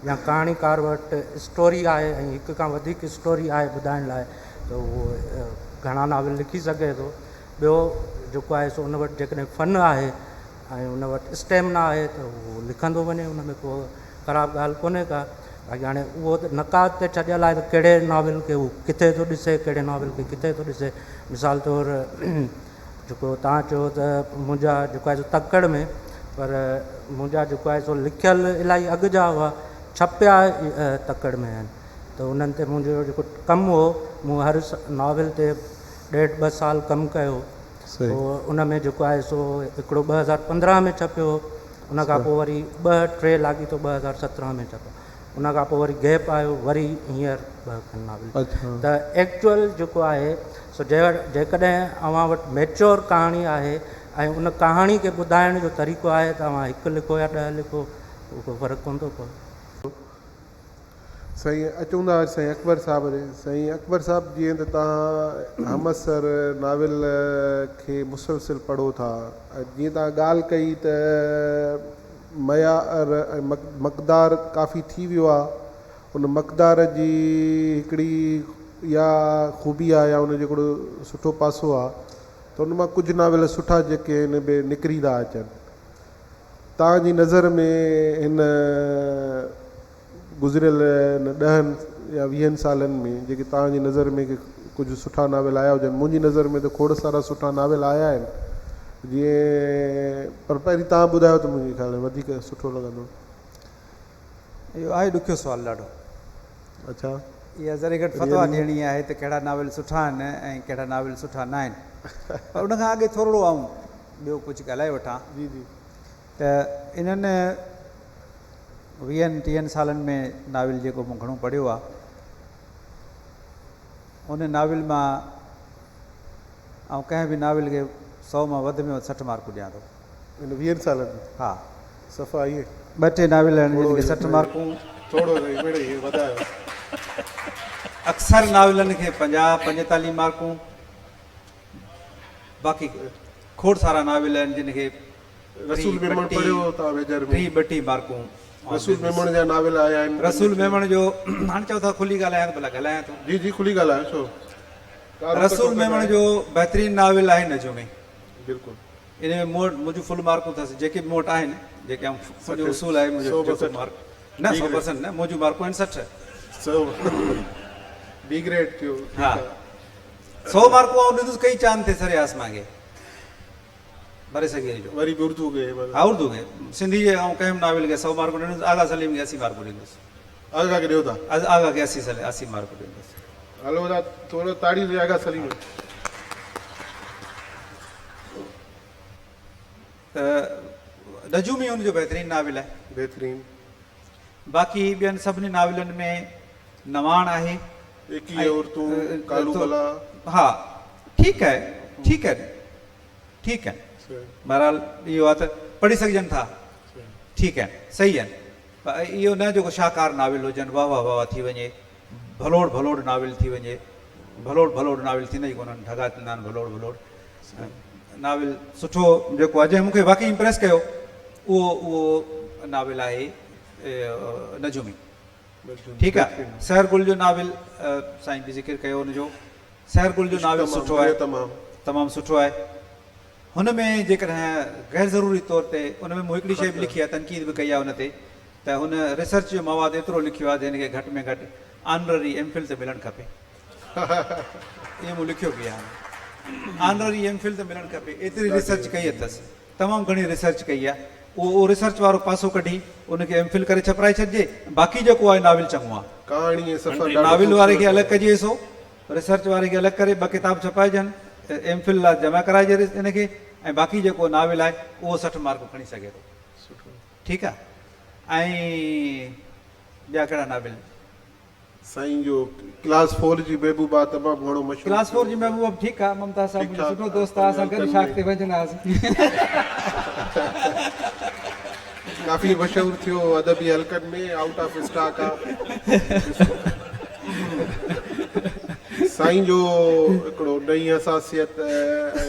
يا ڪهاڻيڪار وٽ اسٽوري آهي ۽ هڪ کان وڌيڪ اسٽوري آهي ٻڌائڻ لاء ته اهو گهڻا ناول لکي سگهي ٿو. ٻيو جيڪو آهي سو ان وٽ جيڪڏهن فن آهي ۽ ان وٽ اسٽيمنا آهي ته اهو لکندو وڃي ان ۾ ڪو خراب ڳالهه ڪونهي ڪا. باقي هاڻي اهو ته نقاد تي ڇڏيل آهي ته ڪهڙي ناول کي هو ڪٿي ٿو ڏسي ڪهڙي ناول کي ڪٿي ٿو ڏسي. مثال طور جيڪو توهان چيو ته منهنجا جيڪو آهي سو تڪڙ ۾ پر منهنجا جيڪو آهي سو لکيل الاهي اڳ جا هئا ڇپيا تڪڙ ۾ آهن ته انهن تي منهنجو جيڪو ڪم هو مون هر ناول تي ڏيڍ ٻه سال ڪم ڪيو پوء ان ۾ جيڪو آهي سو هڪڙو 2015 ۾ ڇپيو ان کان پوء وري ٻه ٽي لاڳيتو 2017 ۾ ڇپيا ان کان پوء وري گيپ آيو وري هينئر ٻه کن ناول ته ايڪچوئل جيڪو آهي سو جيڪڏهن اوهان وٽ ميچور ڪهاڻي آهي ۽ ان ڪهاڻي کي ٻڌائڻ جو طريقو آهي ته اوهان هڪ لکو يا ڏهه لکو ڪو فرق ڪونه ٿو پوي. سائين اچون ٿا سائين اڪبر صاحب ڏي. سائين اڪبر صاحب جيئن ته توهان همعصر ناول کي مسلسل پڙهو ٿا ۽ جيئن توهان ڳالهه ڪئي ته معيار ۽ مقدار ڪافي ٿي ويو آهي ان مقدار جي هڪڙي اها خوبي آهي يا ان جو هڪڙو سٺو پاسو آهي ته ان مان ڪجهه ناول سٺا جيڪي آهن به نڪري ٿا اچن توهان جي نظر ۾ هن گذريل ڏهن يا ويهن سالن ۾ جيڪي توهان جي نظر ۾ ڪجهه سٺا ناول آيا هجن، منهنجي نظر ۾ ته کوڙ سارا سٺا ناول آيا آهن جيئن پر پهرين توهان ٻڌايو ته منهنجي خيال ۾ وڌيڪ سٺو لڳندو. اهو آهي ڏکيو سوال ڏاڍو. اڇا. اها ذري گهٽ فتويٰ ڏيڻي آهي ته ڪهڙا ناول سٺا آهن ۽ ڪهڙا ناول سٺا نه آهن. پر ان کان اڳي ٿورڙو آئون ٻيو ڪجهه ڳالهائي وٺان جي جي. ته انهن ويهن ٽيهن سالن ۾ ناول جيڪو مون گهڻو پڙهيو آهي ان ناول مان آئون ڪنهن به ناول کي سئو مان وڌ ۾ وڌ 60 مارڪون ڏيان ٿو. ان ويهن سالن ۾؟ ها. صفا ائين. ٻه ٽي ناول آهن جن کي 60 مارڪون. ٿورو سائين مڙئي هي وڌايو. اڪثر ناولن کي 50، 45 مارڪون. باقي کوڙ سارا ناول آهن جن کي رسول ميمڻ پڙهيو تان ويجهر ۾. ٽيهه ٻٽيهه مارڪون. رسول ميمڻ جا ناول آيا آهن. رسول ميمڻ جو هاڻي چئو ٿا کلي ڳالهايان ته ڀلا ڳالهايان ٿو. جي جي کلي ڳالهايو ڇو. رسول ميمڻ جو بهترين ناول آهي نجومي. بلڪل. ان ۾ مون وٽ منهنجون فل مارڪون اٿس جيڪي به مون وٽ آهن جيڪي آئون منهنجو اصول آهي منهنجو جيڪو مارڪ نه 100% نه منهنجون مارڪون آهن 60. سو بي گريڊ ٿيو. ها 100 مارڪون آئون ڏيندس ڪئي چاند تي سري آسمان کي بري صغير جو. وري به اردو کي. ها اردو کي سنڌي جي آئون ڪنهن به ناول کي 100 مارڪون ڏيندس آغا سليم کي 80 مارڪون ڏيندس. آغا کي ڏيو ٿا. آغا کي 80 مارڪون ڏيندس. هلو ادا ٿورو تاڙي ڏي آغا سليم. ته نجومي ان جو بهترين ناول آهي. بهترين. باقي ٻين سڀني ناولن ۾ نواڻ آهي. ايڪيهه عورتون، ڪالو بلا. ها ٺيڪ آهي ٺيڪ آهي ٺيڪ آهن بهرحال اهو آهي ته پڙهي سگهجن ٿا ٺيڪ آهن صحيح آهن پر اهو نه جيڪو شاهڪار ناول هجن واهه واهه واهه ٿي وڃي ڀلوڙ ڀلوڙ ناول ٿي وڃي ڀلوڙ ڀلوڙ ناول ٿيندا ئي ڪونهن ڍڳا ٿيندا آهن ڀلوڙ ڀلوڙ ناول سٺو جيڪو آهي جنهن مون کي واقعي امپريس ڪيو اهو اهو ناول آهي نجومي ٺيڪ آهي سحر گل جو ناول سائين به ذڪر ڪيو ان جو سحر گل جو ناول سٺو آهي تمام سٺو آهي هن ۾ جيڪڏهن غير ضروري طور تي ان ۾ مون هڪڙي شيء به لکي آهي تنقيد به ڪئي آهي ان تي ته هن ريسرچ جو مواد ايترو لکيو آهي جنهن کي گهٽ ۾ گهٽ آنرري ايم فل ته ملڻ کپي. اهو مون لکيو به آهي. آنرري ايم فل ته ملڻ کپي. ايتري ريسرچ ڪئي اٿس. تمام گهڻي ريسرچ ڪئي آهي. اهو اهو ريسرچ وارو پاسو ڪڍي ان کي ايم فل ڪري ڇپرائي ڇڏجي. باقي جيڪو آهي ناول چڱو آهي. ڪهاڻي ۽ سفر ڏاڍو ناول واري کي خوبصورت الڳ آهي. ڪجي سو ريسرچ واري کي الڳ ڪري ٻه ڪتاب ڇپائجن. ايم فل لاء جمع ڪرائجي ان کي ۽ باقي جيڪو ناول آهي اهو 60 مارڪون کڻي سگهي ٿو. سٺو. ٺيڪ آ ۽ ٻيا ڪهڙا ناول؟ سائين جو ڪلاس فور جي محبوبا تمام گهڻو مشهور ڪلاس فور جي محبوبا به ٺيڪ آ ممتاز صاحب منهنجو سٺو دوست آ اسان گڏ شاخ تي وڃندا هئاسين. ڪافي مشهور ٿيو ادبي حلقن ۾ آئوٽ آف اسٽاڪ آ. سائين جو هڪڙو نئين حساسيت ۽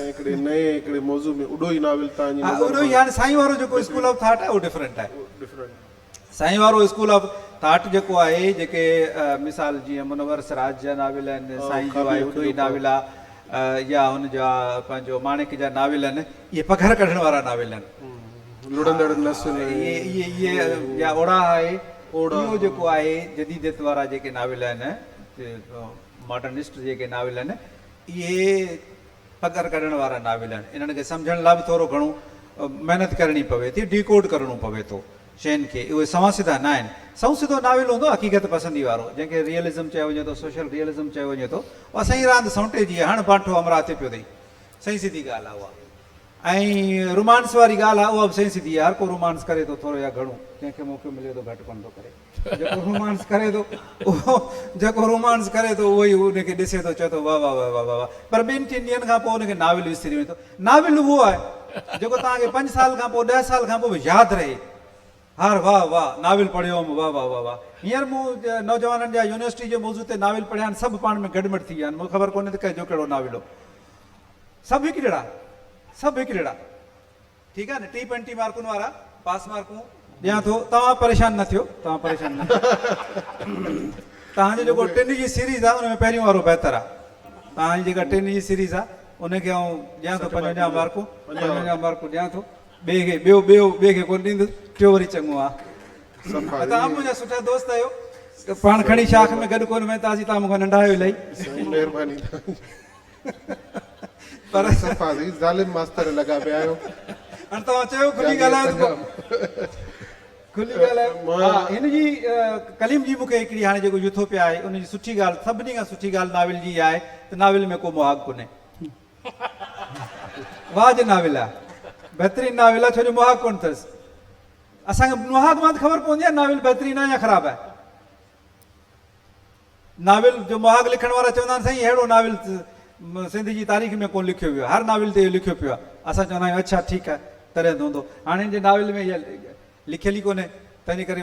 هڪڙي نئين هڪڙي موضوع ۾ اڏوهي ناول تان جي نظر اڏوهي هاڻي سائين وارو جيڪو اسڪول آف ٿاٽ آهي اهو ڊفرنٽ آهي. ڊفرنٽ. سائين وارو اسڪول آف ٿاٽ جيڪو آهي جيڪي مثال جيئن منور سراج جا ناول آهن سائين جو آهي اڏوهي ناول آهي يا هن جا پنهنجو ماڻڪ جا ناول آهن اهي پگهر ڪڍڻ وارا ناول آهن. لڙندڙ نسل اهي اهي يا اوڙاهه آهي اهو جيڪو آهي جديديت وارا جيڪي ناول آهن ماڊرنسٽ جيڪي ناول آهن اهي پگهر ڪڍڻ وارا ناول آهن انهن کي سمجهڻ لاء به ٿورو گهڻو محنت ڪرڻي پوي ٿي ڊيڪوڊ ڪرڻو پوي ٿو شين کي اهي سنوان سڌا نه آهن سنئون سڌو ناول هوندو حقيقت پسندي وارو جنهن کي ريئلزم چيو وڃي ٿو سوشل ريئلزم چيو وڃي ٿو اها سائين راند سونٽي جي هڻ بانٺو همراهه ٿي پيو اٿئي سئين سڌي ڳالهه آهي اها ۽ رومانس واري ڳالهه آهي اها به سئين سڌي آهي هر ڪو رومانس ڪري ٿو ٿورو يا گهڻو جنهن کي موقعو ملي ٿو گهٽ ڪونه ٿو ڪري جيڪو رومانس ڪري ٿو اهو جيڪو رومانس ڪري ٿو اهو ئي ان کي ڏسي ٿو چئي ٿو واه واه واه واه واه پر ٻن ٽن ڏينهن کان پوء ان کي ناول وسري وڃي ٿو ناول اهو آهي جيڪو توهان کي پنج سال کان پوء 10 سال کان پوء به ياد رهي هار واه واه ناول پڙهيو هوم واه واه واه واه هينئر مون نوجوانن جا يونيورسٽي جي موضوع تي ناول پڙهيا آهن سڀ پاڻ ۾ گڏ مڏ ٿي ويا آهن مون کي خبر ڪونهي ته ڪنهن جو ڪهڙو ناول هو سڀ هڪجهڙا سڀ هڪجهڙا ٺيڪ آهي نه 30 35 مارڪن وارا پاس مارڪون ڏيان ٿو توهان پريشان نه ٿيو توهان پريشان نه ٿيو توهان جو جيڪو ٽن جي سيريز آهي ان ۾ پهريون وارو بهتر آهي توهان جي جيڪا ٽن جي سيريز آهي ان کي آئون ڏيان ٿو 55 مارڪون 55 مارڪون ڏيان ٿو ٻئي کي ٻيو ٻيو ٻئي کي ڪونه ڏيندس ٽيو وري چڱو آهي توهان منهنجا سٺا دوست آهيو پاڻ کڻي شاخ ۾ گڏ ڪونه وينداسين توهان مون کان ننڍا آهيو الائي مهرباني پر صفا سائين ظالم ماستر لڳا پيا آهيو. هاڻ توهان چيو کلي ڳالهايو ته پوء کلي ڳالهايو. ها هن جي ڪليم جي مون کي هڪڙي هاڻي جيڪو يوٿوپيا آهي ان جي سٺي ڳالهه سڀني کان سٺي ڳالهه ناول جي اها آهي ته ناول ۾ ڪو مهاڳ ڪونهي. واهه جو ناول آهي. بهترين ناول آهي ڇو جو مهاڳ ڪونه اٿس. اسان کي مهاڳ مان ته خبر پوندي آهي ناول بهترين آهي يا خراب آهي. ناول جو مهاڳ لکڻ وارا چوندا آهن سائين اهڙو ناول سنڌ جي تاريخ ۾ ڪونه لکيو ويو آهي هر ناول تي اهو لکيو پيو آهي اسان چوندا آهيون اڇا ٺيڪ آهي تڏهن ته هوندو هاڻي هن جي ناول ۾ اها لکيل ئي ڪونهي تنهنجي ڪري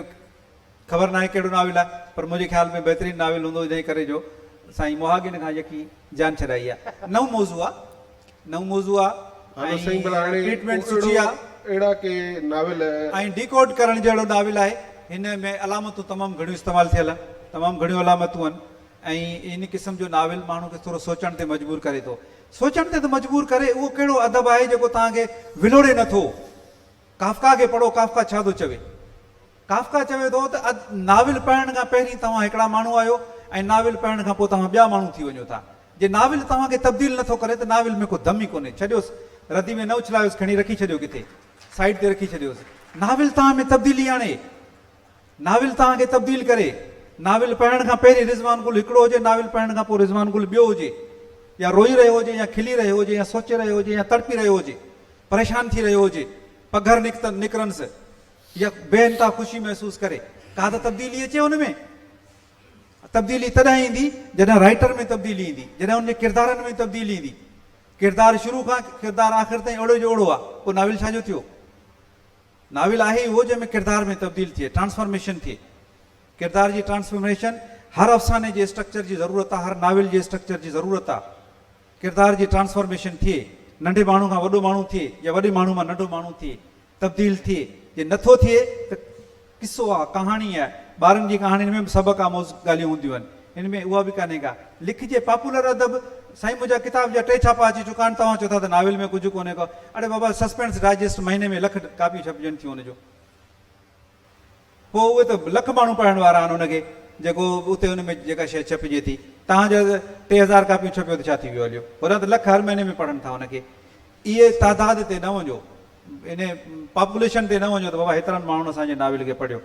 خبر ناهي ڪهڙو ناول آهي پر منهنجي خيال ۾ بهترين ناول هوندو جنهن ڪري جو سائين مهاڳين کان يڪي جان ڇڏائي آهي نئون موضوع آهي نئون موضوع آهي ۽ ٽريٽمينٽ سٺي آهي. اهڙا ڪي ناول. ۽ ڊيڪوڊ ڪرڻ جهڙو ناول آهي. هن ۾ علامتون تمام گهڻيون استعمال ٿيل آهن. تمام گهڻيون علامتون آهن ۽ ان قسم جو ناول ماڻهو کي ٿورو سوچڻ تي مجبور ڪري ٿو. سوچڻ تي ته مجبور ڪري اهو ڪهڙو ادب آهي جيڪو توهان کي ولوڙي نه ٿو. ڪافڪا کي پڙهو ڪافڪا ڇا ٿو چوي. ڪافڪا چوي ٿو ته ناول پڙهڻ کان پهرين توهان هڪڙا ماڻهو آهيو ۽ ناول پڙهڻ کان پوء توهان ٻيا ماڻهو ٿي وڃو ٿا. جي ناول توهان کي تبديل نه ٿو ڪري ته ناول ۾ ڪو دم ئي ڪونهي. ڇڏيوس، ردي ۾ نه اڇلايوس، کڻي رکي ڇڏيو ڪٿي، سائيڊ تي رکي ڇڏيوس. ناول توهان ۾ تبديلي آڻي. ناول توهان کي تبديل ڪري. ناول پڙهڻ کان پهرين رضوان گل هڪڙو هجي، ناول پڙهڻ کان پوء رضوان گل ٻيو هجي. يا روئي رهيو هجي يا کلي رهيو هجي يا سوچي رهيو هجي يا تڙپي رهيو هجي، پريشان ٿي رهيو هجي، پگهر نڪرنس. يا بي انتها خوشي محسوس ڪري، ڪا ته تبديلي اچي ان ۾. تبديلي تڏهن ايندي جڏهن رائيٽر ۾ تبديلي ايندي، جڏهن ان جي ڪردارن ۾ تبديلي ايندي. ڪردار شروع کان ڪردار آخر تائين اهڙو جو اهڙو آ، پوء ناول ڇا جو ٿيو؟ ناول آهي ئي اهو جنهن ۾ ڪردار ۾ تبديل ٿئي، ٽرانسفارميشن ٿئي. ڪردار جي ٽرانسفارميشن هر افساني جي اسٽرڪچر جي ضرورت آ، هر ناول جي اسٽرڪچر جي ضرورت آ. ڪردار جي ٽرانسفارميشن ٿئي، ننڍي ماڻهو کان وڏو ماڻهو ٿئي يا وڏي ماڻهو مان ننڍو ماڻهو ٿئي. تبديل ٿئي، جي نه ٿو ٿئي ته قصو آ، ڪهاڻي آهي، ٻارن جي ڪهاڻين ۾ به سبق آموز ڳالهيون هونديون آهن، ان ۾ اها به ڪانهي ڪا. لکجي پاپولر ادب، سائين منهنجا ڪتاب جا ٽي ڇاپا اچي چڪا آهن، توهان چئو ٿا ته ناول ۾ ڪجهه ڪونهي ڪو، اڙي بابا سسپينس ڊائجسٽ مهيني ۾ لک ڪاپيون ڇپجن ٿيون ان جون. پوء اهي ته لک ماڻهو پڙهڻ وارا آهن ان کي جيڪو اتي ان ۾ جيڪا شيء ڇپجي ٿي. توهان جا 3000 ڪاپيون ڇپيو ته ڇا ٿي ويو هليو. هوڏانهن ته لک هر مهيني ۾ پڙهن ٿا ان کي. اهي تعداد تي نه وڃو. ان پاپوليشن تي نه وڃو ته بابا هيترن ماڻهن اسان جي ناول کي پڙهيو.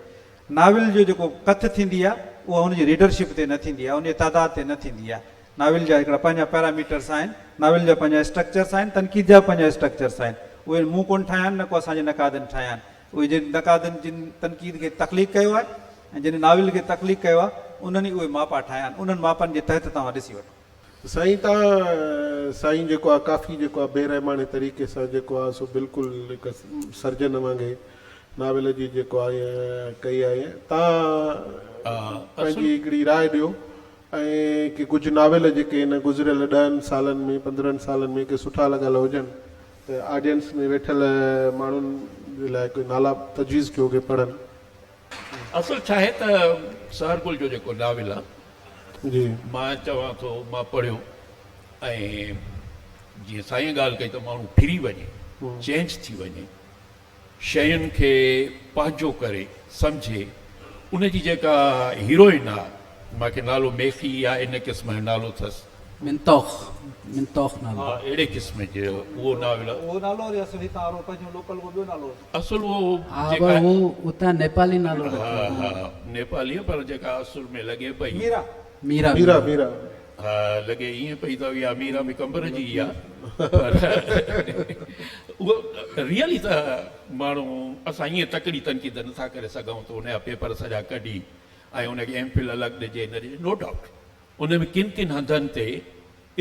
ناول جو جيڪو ڪٿ ٿيندي آهي اها ان جي ريڊرشپ تي نه ٿيندي آهي، ان جي تعداد تي نه ٿيندي آهي. ناول جا هڪڙا پنهنجا پيراميٽرس آهن، ناول جا پنهنجا اسٽرڪچرس آهن، تنقيد جا به پنهنجا اسٽرڪچرس آهن. اهي مون ڪونه ٺاهيا آهن نه ڪو اسان جي نقادن ٺاهيا آهن. اهي جن نقادن جن تنقيد کي تخليق ڪيو آهي ۽ جن ناول کي تخليق ڪيو آهي انهن ئي اهي ماپا ٺاهيا آهن انهن ماپن جي تحت توهان ڏسي وٺو. سائين توهان سائين جيڪو آهي ڪافي جيڪو آهي بي رحماڻي طريقي سان جيڪو آهي سو بلڪل هڪ سرجن وانگي ناول جي جيڪو آهي ڪئي آهي توهان پنهنجي هڪڙي راء ڏيو ۽ ڪي ڪجهه ناول جيڪي هن گذريل ڏهن سالن ۾ پندرهن سالن ۾ ڪي سٺا لڳل هجن ته آڊينس ۾ ويٺل ماڻهن جي لاء ڪي نالا تجويز ڪيو ڪي پڙهن. اصل ڇا آهي ته سحر گل جو جيڪو ناول آ جي. مان چوان ٿو مان پڙهيو ۽ جيئن سائين ڳالهه ڪئي ته ماڻهو ڦري وڃي چينج ٿي وڃي شين کي پنهنجو ڪري سمجهي ان جي جيڪا هيروئن آ مان کي نالو ميخي يا ان قسم جو نالو اٿس. منتوخ منتوخ نالو. ها اهڙي قسم جو اهو ناول آ. اهو نالو يا سنڌي تان وارو پنهنجو لوڪل ڪو ٻيو نالو هوس. اصل اهو ها جيڪا پر هو اتان نيپالي نالو رکيو ها هو. ها نيپالي پر جيڪا اصل ۾ لڳي پئي. ميرا. ميرا ميرا ميرا. ها لڳي ائين پئي ته اها ميرا به قمبر جي ئي آ پر اهو ريئلي ته ماڻهو اسان ائين تڪڙي تنقيد نٿا ڪري سگهون ته ان جا پيپر سڄا ڪڍي ۽ ان کي ايم فل الڳ ڏجي نه ڏجي نو ڊائوٽ ان ۾ ڪن ڪن هنڌن تي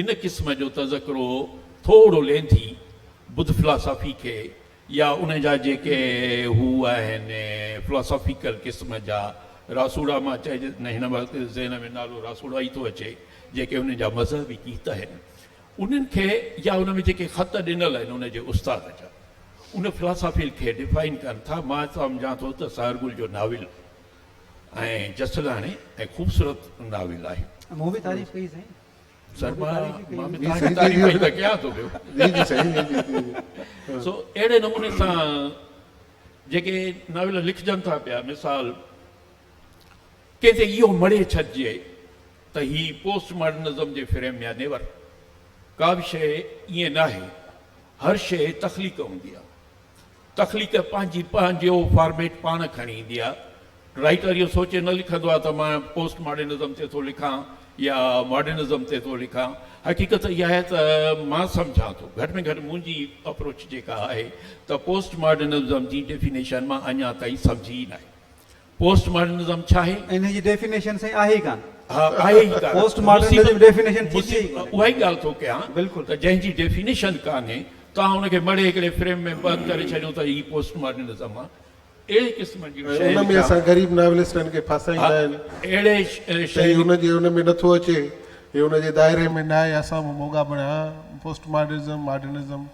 ان قسم جو تذڪرو ٿورو لينٿي ٻڌ فلاسافي کي يا ان جا جيڪي هو آهن فلاسافيڪل قسم جا راسوڙا مان چئجي نه هن وقت ذهن ۾ نالو راسوڙا ئي ٿو اچي جيڪي انهن جا مذهبي گيت آهن انهن کي يا ان ۾ جيڪي خط ڏنل آهن ان جي استاد جا ان فلاسافي کي ڊفائن ڪن ٿا مان سمجهان ٿو ته سهرگل جو ناول ۽ جسلاڻي ۽ خوبصورت ناول آهي. مون به تعريف ڪئي سائين. سر مان به توهان جي تعريف ئي ته ڪيان ٿو پيو. جي جي سائين جي جي. سو اهڙي نموني سان جيڪي ناول لکجن ٿا پيا مثال ڪنهن تي اهو مڙهي ڇڏجي ته هي پوسٽ ماڊرنزم جي فريم ۾ آهي نيور ڪا به شيء ائين ناهي هر شيء تخليق هوندي آهي. تخليق پنهنجي پنهنجو فارميٽ پاڻ کڻي ايندي آهي. رائيٽر اهو سوچي نه لکندو آهي ته مان پوسٽ ماڊرنزم تي ٿو لکان يا ماڊرنزم تي ٿو لکان. حقيقت اها آهي ته مان سمجهان ٿو، گهٽ ۾ گهٽ منهنجي اپروچ جيڪا آهي ته پوسٽ ماڊرنزم جي ڊيفينيشن مان اڃا تائين سمجهي ئي ناهي. پوسٽ ماڊرنزم ڇا آهي؟ انهي جي ڊيفينيشن سائين آهي ئي ڪانه. ها آهي ئي ڪانه. پوسٽ ماڊرنزم جي ڊيفينيشن ٿيندي ئي ڪونهي. اها ئي ڳالهه ٿو ڪيان بلڪل. ته جنهن جي ڊيفينيشن ڪانهي توهان ان کي مڙهي هڪڙي فريم ۾ بند ڪري ڇڏيو ته هي پوسٽ ماڊرنزم آهي. اهڙي قسم جون ۽ شين ان ۾ کان اسان غريب ناولسٽن کي ڦاسائيندا ها آهن اهڙي ته هي شين ان جي ان ۾ نٿو اچي هي ان جي دائري ۾ ناهي اسان به موڳا بڻيا پوسٽ ماڊرنزم ماڊرنزم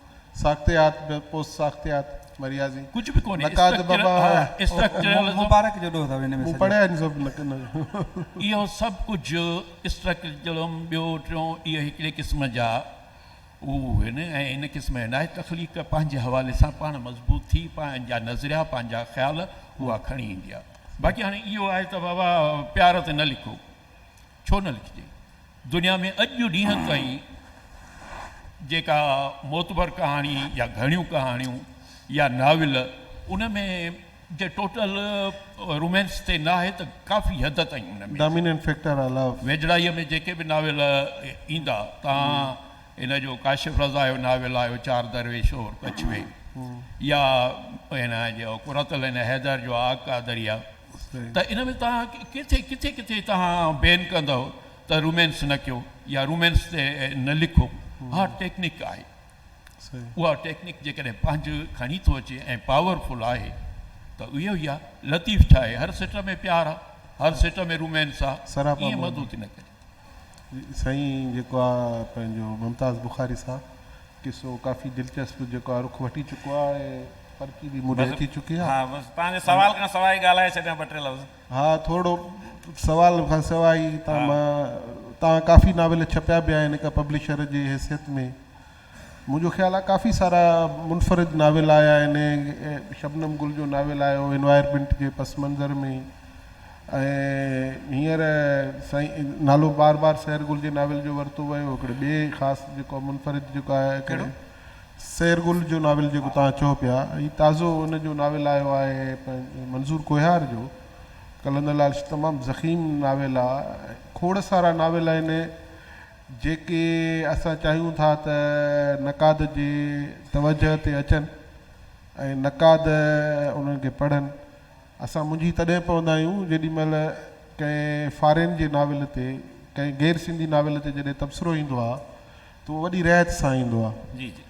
ساختيات به پوسٽ ساختيات مريازي ڪجهه به ڪونهي نقاد اسٽرڪچر بابا ها اسٽرڪچرلزم مبارڪ جو ڏوهه اٿو هن ۾ مون سڄو. پڙهيا آهن سڀ اهو سڀ ڪجهه اسٽرڪچرلزم ٻيو ٽيون اهي هڪڙي قسم جا اهو هن ۽ ان قسم جا ناهي تخليق پنهنجي حوالي سان پاڻ مضبوط ٿي پنهنجا نظريا پنهنجا خيال اها کڻي ايندي آهي باقي هاڻي اهو آهي ته بابا پيار تي نه لکو ڇو نه لکجي دنيا ۾ اڄ ڏينهن تائين جيڪا معتبر ڪهاڻي يا گهڻيون ڪهاڻيون يا ناول ان ۾ جي ٽوٽل رومانس تي نه آهي ته ڪافي حد تائين ان ۾. ڊاميننٽ فيڪٽر آ لو. ويجهڙائيء ۾ جيڪي به ناول ايندا تان ان جو ڪاشف رضا جو ناول آيو چار درويش اور ڪڇوي يا هن جو قرة العين حيدر جو آگ ڪا دريا ته ان ۾ توهان ڪٿي ڪٿي ڪٿي توهان بين ڪندؤ ته رومانس نه ڪيو يا رومانس تي نه لکو ها ٽيڪنڪ آهي. اها ٽيڪنڪ جيڪڏهن پنهنجو کڻي ٿو اچي ۽ پاور فل آهي ته اهو ئي آهي. لطيف ڇا آهي هر سٽ ۾ پيار آهي، هر سٽ ۾ رومانس آهي، ائين مضبوط نه ڪجي. سائين جيڪو آ پنهنجو ممتاز بخاري صاحب قصو ڪافي دلچسپ جيڪو آ رخ وٺي چڪو آ ۽ پرچي به مون ڏي اچي چڪي آ. ها بس توهان جي سوال کان سواء ئي ڳالهائي ڇڏيان ٻه ٽي لفظ. ها ٿورڙو سوال کان سواء ئي تان مان تان ڪافي ناول ڇپيا به آهن هڪ پبلشر جي حيثيت ۾ منهنجو خيال آهي ڪافي سارا منفرد ناول آيا آهن شبنم گل جو ناول آيو انوائرمينٽ جي پس منظر ۾ ۽ هينئر سائين نالو بار بار سحر گل جي ناول جو ورتو ويو هڪڙي ٻئي خاص جيڪو منفرد جيڪو آهي ڪهڙو؟ سحر گل جو ناول جيڪو توهان چئو پيا هي تازو ان جو ناول آيو آهي منظور ڪوهيار جو قلندر لال تمام ضخيم ناول آهي کوڙ سارا ناول آهن جيڪي اسان چاهيون ٿا ته نقاد جي توجهه تي اچن ۽ نقاد انهن کي پڙهن. اسان منجهي تڏهن پوندا آهيون جيڏي مهل ڪنهن فارين جي ناول تي، ڪنهن غير سنڌي ناول تي جڏهن تبصرو ايندو آهي ته اهو وڏي رعايت سان ايندو آهي. جي جي.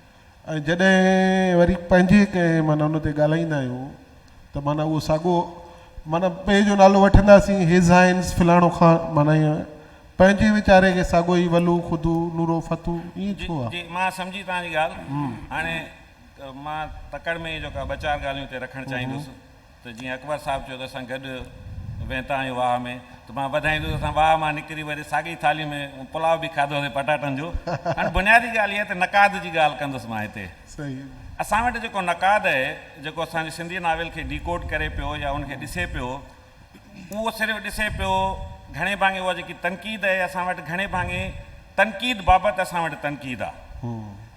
۽ جڏهن وري پنهنجي ڪنهن معنيٰ ان تي ڳالهائيندا آهيون ته معنيٰ اهو ساڳو معنيٰ ٻئي جو نالو وٺنداسين his Heinz فلاڻو خان معنيٰ ائين پنهنجي ويچاري کي ساڳو ئي ولو خدو نورو فتو ائين جي ڇو آ؟ جي مان سمجهي توهان جي ڳالهه هاڻي مان تڪڙ ۾ جيڪا ٻه چار ڳالهيون هتي رکڻ چاهيندس ته جيئن اڪبر صاحب چيو ته اسان گڏ وينتا آهيون واهه ۾ ته مان وڌائيندس اسان واهه مان نڪري وري ساڳي ٿالهي ۾ پلاء به کاڌوسين پٽاٽن جو هاڻي بنيادي ڳالهه اها ته نقاد جي ڳالهه ڪندس مان هتي اسان وٽ جيڪو نقاد آهي جيڪو اسان جي سنڌي ناول کي ڊيڪوڊ ڪري پيو يا ان کي ڏسي پيو اهو صرف ڏسي پيو گهڻي ڀاڱي اها جيڪي تنقيد آهي اسان وٽ گهڻي ڀاڱي تنقيد بابت اسان وٽ تنقيد آهي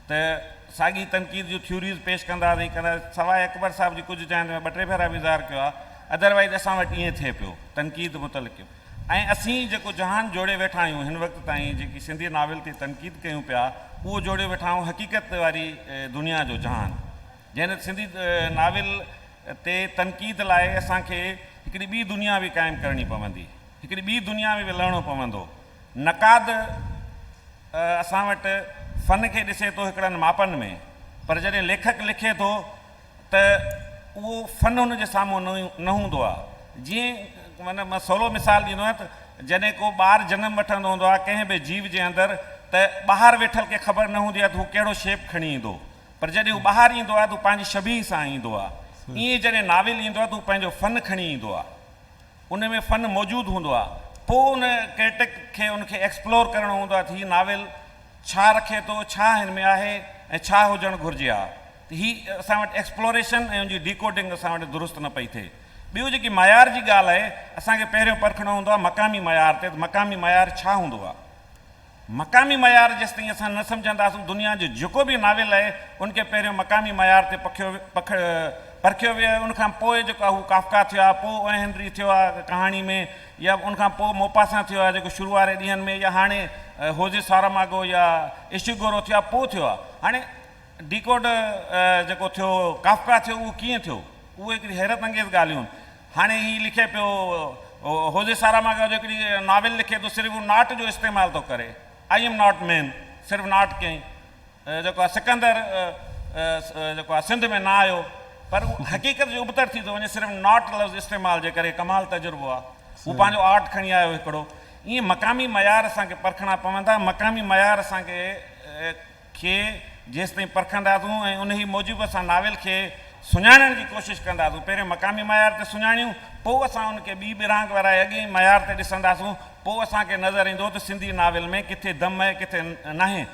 ته ساڳي تنقيد جون ٿيوريز پيش ڪندا هئاسين ڪندا سواء اڪبر صاحب جي ڪجهه جاين تي مان ٻه ٽي ڀيرا به اظهار ڪيو آهي ادروائيز اسان وٽ ائين ٿئي پيو تنقيد متعلق ۽ اسين جيڪو جهان جوڙي ويٺا آهيون هن وقت تائين جيڪي سنڌي ناول تي تنقيد ڪيون پيا اهو جوڙي ويٺا آهيون حقيقت واري دنيا جو جهان جنهن سنڌي ناول تي تنقيد لاء اسان کي هڪڙي ٻي دنيا به قائم ڪرڻي پوندي هڪڙي ٻي دنيا ۾ به لهڻو پوندو نقاد اسان وٽ فن کي ڏسي ٿو هڪڙن ماپن ۾ پر جڏهن ليکڪ لکي ٿو ته اهو فن هن جي سامهون نه هوندو آهي جيئن معنيٰ مان سولو مثال ڏيندو آهيان ته جڏهن ڪو ٻار جنم وٺندو هوندو آهي ڪنهن به جيو جي اندر ته ٻاهر ويٺل کي خبر نه هوندي آهي ته هو ڪهڙو شيپ کڻي ايندو پر جڏهن هو ٻاهر ايندو آهي ته هو پنهنجي شبيهه سان ايندو آهي ائين جڏهن ناول ايندو آهي ته هو پنهنجو فن کڻي ايندو آهي ان ۾ فن موجود هوندو آهي پوء ان ڪرٽڪ کي ان کي ايڪسپلور ڪرڻو هوندو آهي ته هي ناول ڇا رکي ٿو ڇا هن ۾ آهي ۽ ڇا هجڻ گهرجي ها ته هي اسان وٽ ايڪسپلوريشن ۽ ان جي ڊيڪوڊنگ اسان وٽ درست نه پئي ٿئي. ٻيو جيڪي معيار جي ڳالهه آهي اسان کي پهريون پرکڻو هوندو آهي مقامي معيار تي ته مقامي معيار ڇا هوندو آهي. مقامي معيار جيستائين اسان نه سمجهنداسون، دنيا جو جيڪو به ناول آهي، ان کي پهريون مقامي معيار تي پکيو پک پرکيو ويو آهي، ان کان پوء جيڪو آهي هو ڪافڪا ٿيو آهي، پوء او هينري ٿيو آهي ڪهاڻي ۾ يا ان کان پوء موپاسان ٿيو آهي جيڪو شروع واري ڏينهن ۾ يا هاڻي هوزي ساراماگو يا اشيگورو ٿيو آهي پوء ٿيو آهي. هاڻي ڊيڪوڊ جيڪو ٿيو ڪافڪا ٿيو اهو ڪيئن ٿيو؟ اهو هڪڙي حيرت انگيز ڳالهيون آهن. هاڻي هي لکي پيو هوزي ساراماگو جو هڪڙي ناول لکي ٿو صرف هو not جو استعمال ٿو ڪري I M not مين صرف not ڪيائين جيڪو آهي سڪندر جيڪو آهي سنڌ ۾ نه آيو پر حقيقت جو ابتڙ ٿي ٿو وڃي صرف not لفظ استعمال جي ڪري ڪمال تجربو آهي هو پنهنجو آرٽ کڻي آيو هڪڙو ائين مقامي معيار اسان کي پرکڻا پوندا مقامي معيار اسان کي کي جيستائين پرکنداسون ۽ انهي موجب اسان ناول کي سڃاڻڻ جي ڪوشش ڪنداسون پهريون مقامي معيار تي سڃاڻيون پوء اسان ان کي ٻي ٻرانگ ورائي اڳئين معيار تي ڏسنداسون پوء اسان کي نظر ايندو ته سنڌي ناول ۾ ڪٿي دم آهي ڪٿي ناهي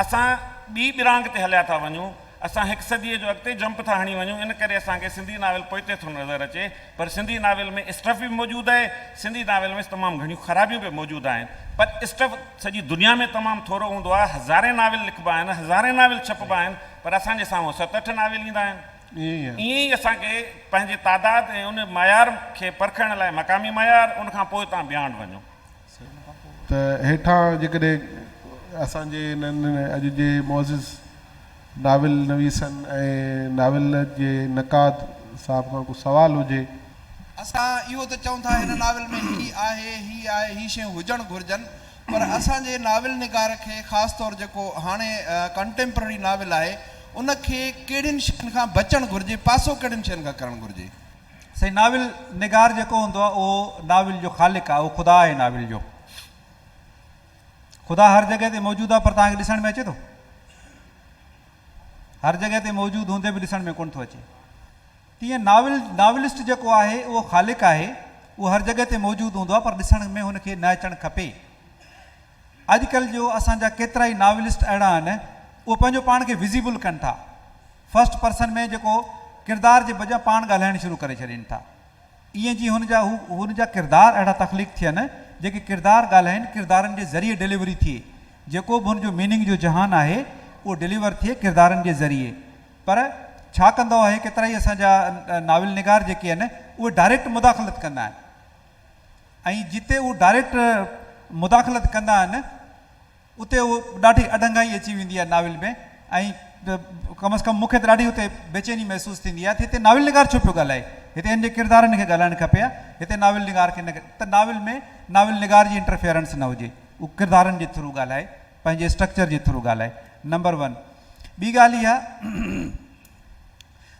اسان ٻي ٻرانگ تي هليا ٿا وڃون اسان هڪ صديء جو اڳتي جمپ ٿا هڻي وڃون ان ڪري اسان کي سنڌي ناول پوئتي ٿو نظر اچي پر سنڌي ناول ۾ اسٽف به موجود آهي سنڌي ناول ۾ تمام گهڻيون خرابيون به موجود آهن پر اسٽف سڄي دنيا ۾ تمام ٿورو هوندو آهي هزارين ناول لکبا آهن هزارين ناول ڇپبا آهن پر اسان جي سامهون ست اٺ ناول ايندا آهن ائين ئي اسان کي پنهنجي تعداد ۽ ان معيار کي پرکڻ لاء مقامي معيار ان کان پوء تان بيانڊ وڃو. ته هيٺان جيڪڏهن اسان جي انهن اڄ جي معزز ناول نويسن ۽ ناول جي نقاد صاحب کان ڪو سوال هجي. اسان اهو ته چئون ٿا هن ناول ۾ هي آهي، هي آهي، هي شيون هجڻ گهرجن پر اسان جي ناول نگار کي خاص طور جيڪو هاڻي ڪنٽيمپرري ناول آهي ان کي ڪهڙين شين کان بچڻ گهرجي، پاسو ڪهڙين شين کان ڪرڻ گهرجي؟ سائين ناول نگار جيڪو هوندو آهي اهو ناول جو خالق آهي، اهو خدا آهي ناول جو. خدا هر جڳهه تي موجود آهي پر توهان کي ڏسڻ ۾ اچي ٿو؟ هر جڳهه تي موجود هوندي به ڏسڻ ۾ ڪونه ٿو اچي. تيئن ناول ناولسٽ جيڪو آهي اهو خالق آهي، اهو هر جڳهه تي موجود هوندو آهي پر ڏسڻ ۾ هن کي نه اچڻ کپي. اڄڪلهه جو اسان جا ڪيترائي ناولسٽ اهڙا آهن اهو پنهنجو پاڻ کي وزيبل ڪن ٿا. فرسٽ پرسن ۾ جيڪو ڪردار جي بجاء پاڻ ڳالهائڻ شروع ڪري ڇڏين ٿا. ائين جي هن جا هو هن جا ڪردار اهڙا تخليق ٿين جيڪي ڪردار ڳالهائين ڪردارن جي ذريعي ڊليوري ٿئي جيڪو به هن جو ميننگ جو جهان آهي اهو ڊليور ٿئي ڪردارن جي ذريعي پر ڇا ڪندو آهي ڪيترائي اسان جا ناول نگار جيڪي آهن اهي ڊائريڪٽ مداخلت ڪندا آهن ۽ جتي هو ڊائريڪٽ مداخلت ڪندا آهن اتي اهو ڏاڍي اڍنگائي اچي ويندي آهي ناول ۾ ۽ ڪم از ڪم مون کي ته ڏاڍي اتي بيچيني محسوس ٿيندي آهي ته هتي ناول نگار ڇو پيو ڳالهائي هتي هن جي ڪردارن کي ڳالهائڻ کپي ها هتي ناول نگار کي نه ته ناول ۾ ناول نگار جي انٽرفيئرنس نه هجي هو ڪردارن جي ٿرو ڳالهائي پنهنجي اسٽرڪچر جي ٿرو ڳالهائي نمبر ون ٻي ڳالهه اها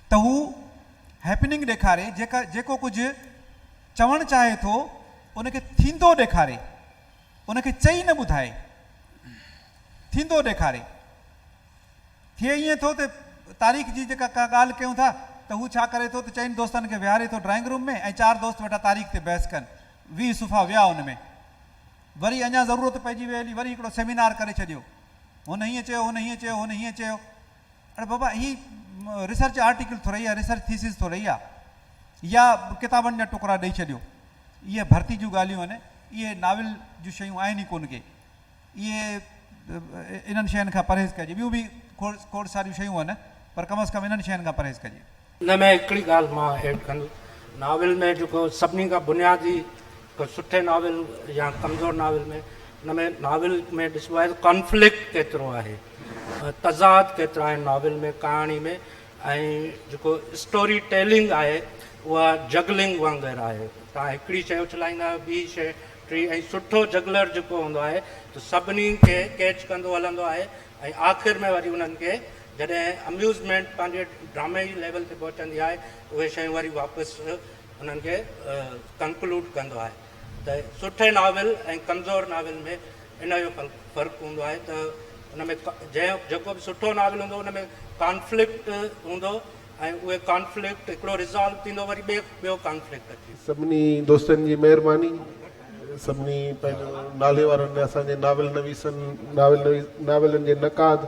ته هو هيپننگ ڏيکاري جيڪا جيڪو ڪجهه چوڻ چاهي ٿو ان کي ٿيندو ڏيکاري ان کي چئي نه ٻڌائي، ٿيندو ڏيکاري. ٿئي ائين ٿو ته تاريخ جي جيڪا ڪا ڳالهه ڪيون ٿا ته هو ڇا ڪري ٿو ته چئن دوستن کي ويهاري ٿو ڊرائنگ روم ۾ ۽ چار دوست ويٺا تاريخ تي بحث ڪن. 20 صفحا ويا ان ۾. وري اڃا ضرورت پئجي وئي هلي وري هڪڙو سيمينار ڪري ڇڏيو. هن هيئن چيو، هن هيئن چيو، هن هيئن چيو. اڙي بابا هي ريسرچ آرٽيڪل ٿورئي آهي، ريسرچ ٿيسز ٿورئي آهي. يا ڪتابن جا ٽڪرا ڏئي ڇڏيو. اهي ڀرتي جون ڳالهيون آهن، اهي ناول جون شيون آهن ئي ڪونه ڪي. اهي انهن شين کان پرهيز ڪجي. ٻيون به کوڙ کوڙ ساريون شيون آهن پر ڪم از ڪم انهن شين کان پرهيز ڪجي. ان ۾ هڪڙي ڳالهه مان ايڊ ڪندس، ناول ۾ جيڪو سڀني کان بنيادي هڪ سٺي ناول يا ڪمزور ناول ۾ ان ۾ ناول ۾ ڏسبو آهي ته ڪانفلڪٽ ڪيترو آهي، تضاد ڪيترا آهن ناول ۾ ڪهاڻي ۾ ۽ جيڪو اسٽوري ٽيلنگ آهي اها جگلنگ وانگر آهي توهان هڪڙي شيء اڇلائيندا آهيو ٻي شيء ٽي ۽ سٺو جگلر جيڪو هوندو آهي ته سڀني کي ڪيچ ڪندو هلندو آهي ۽ آخر ۾ وري انهن کي جڏهن اميوزمينٽ پنهنجي ڊرامي جي ليول تي پهچندي آهي اهي شيون وري واپس انهن کي ڪنڪلوڊ ڪندو آهي ته سٺي ناول ۽ ڪمزور ناول ۾ ان جو فرق هوندو آهي ته ان ۾ جنهن جيڪو به سٺو ناول هوندو ان ۾ ڪانفلڪٽ هوندو ۽ اهي ڪانفلڪٽ هڪڙو ريزالو ٿيندو وري ٻئي ٻيو ڪانفلڪٽ اچي سڀني دوستن جي مهرباني سڀني پنهنجو نالي وارن اسان جي ناول نويسن ناول نويس ناولن جي نقاد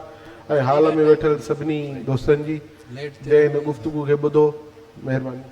۽ هال ۾ ويٺل سڀني دوستن جي جنهن هن گفتگو کي ٻڌو مهرباني.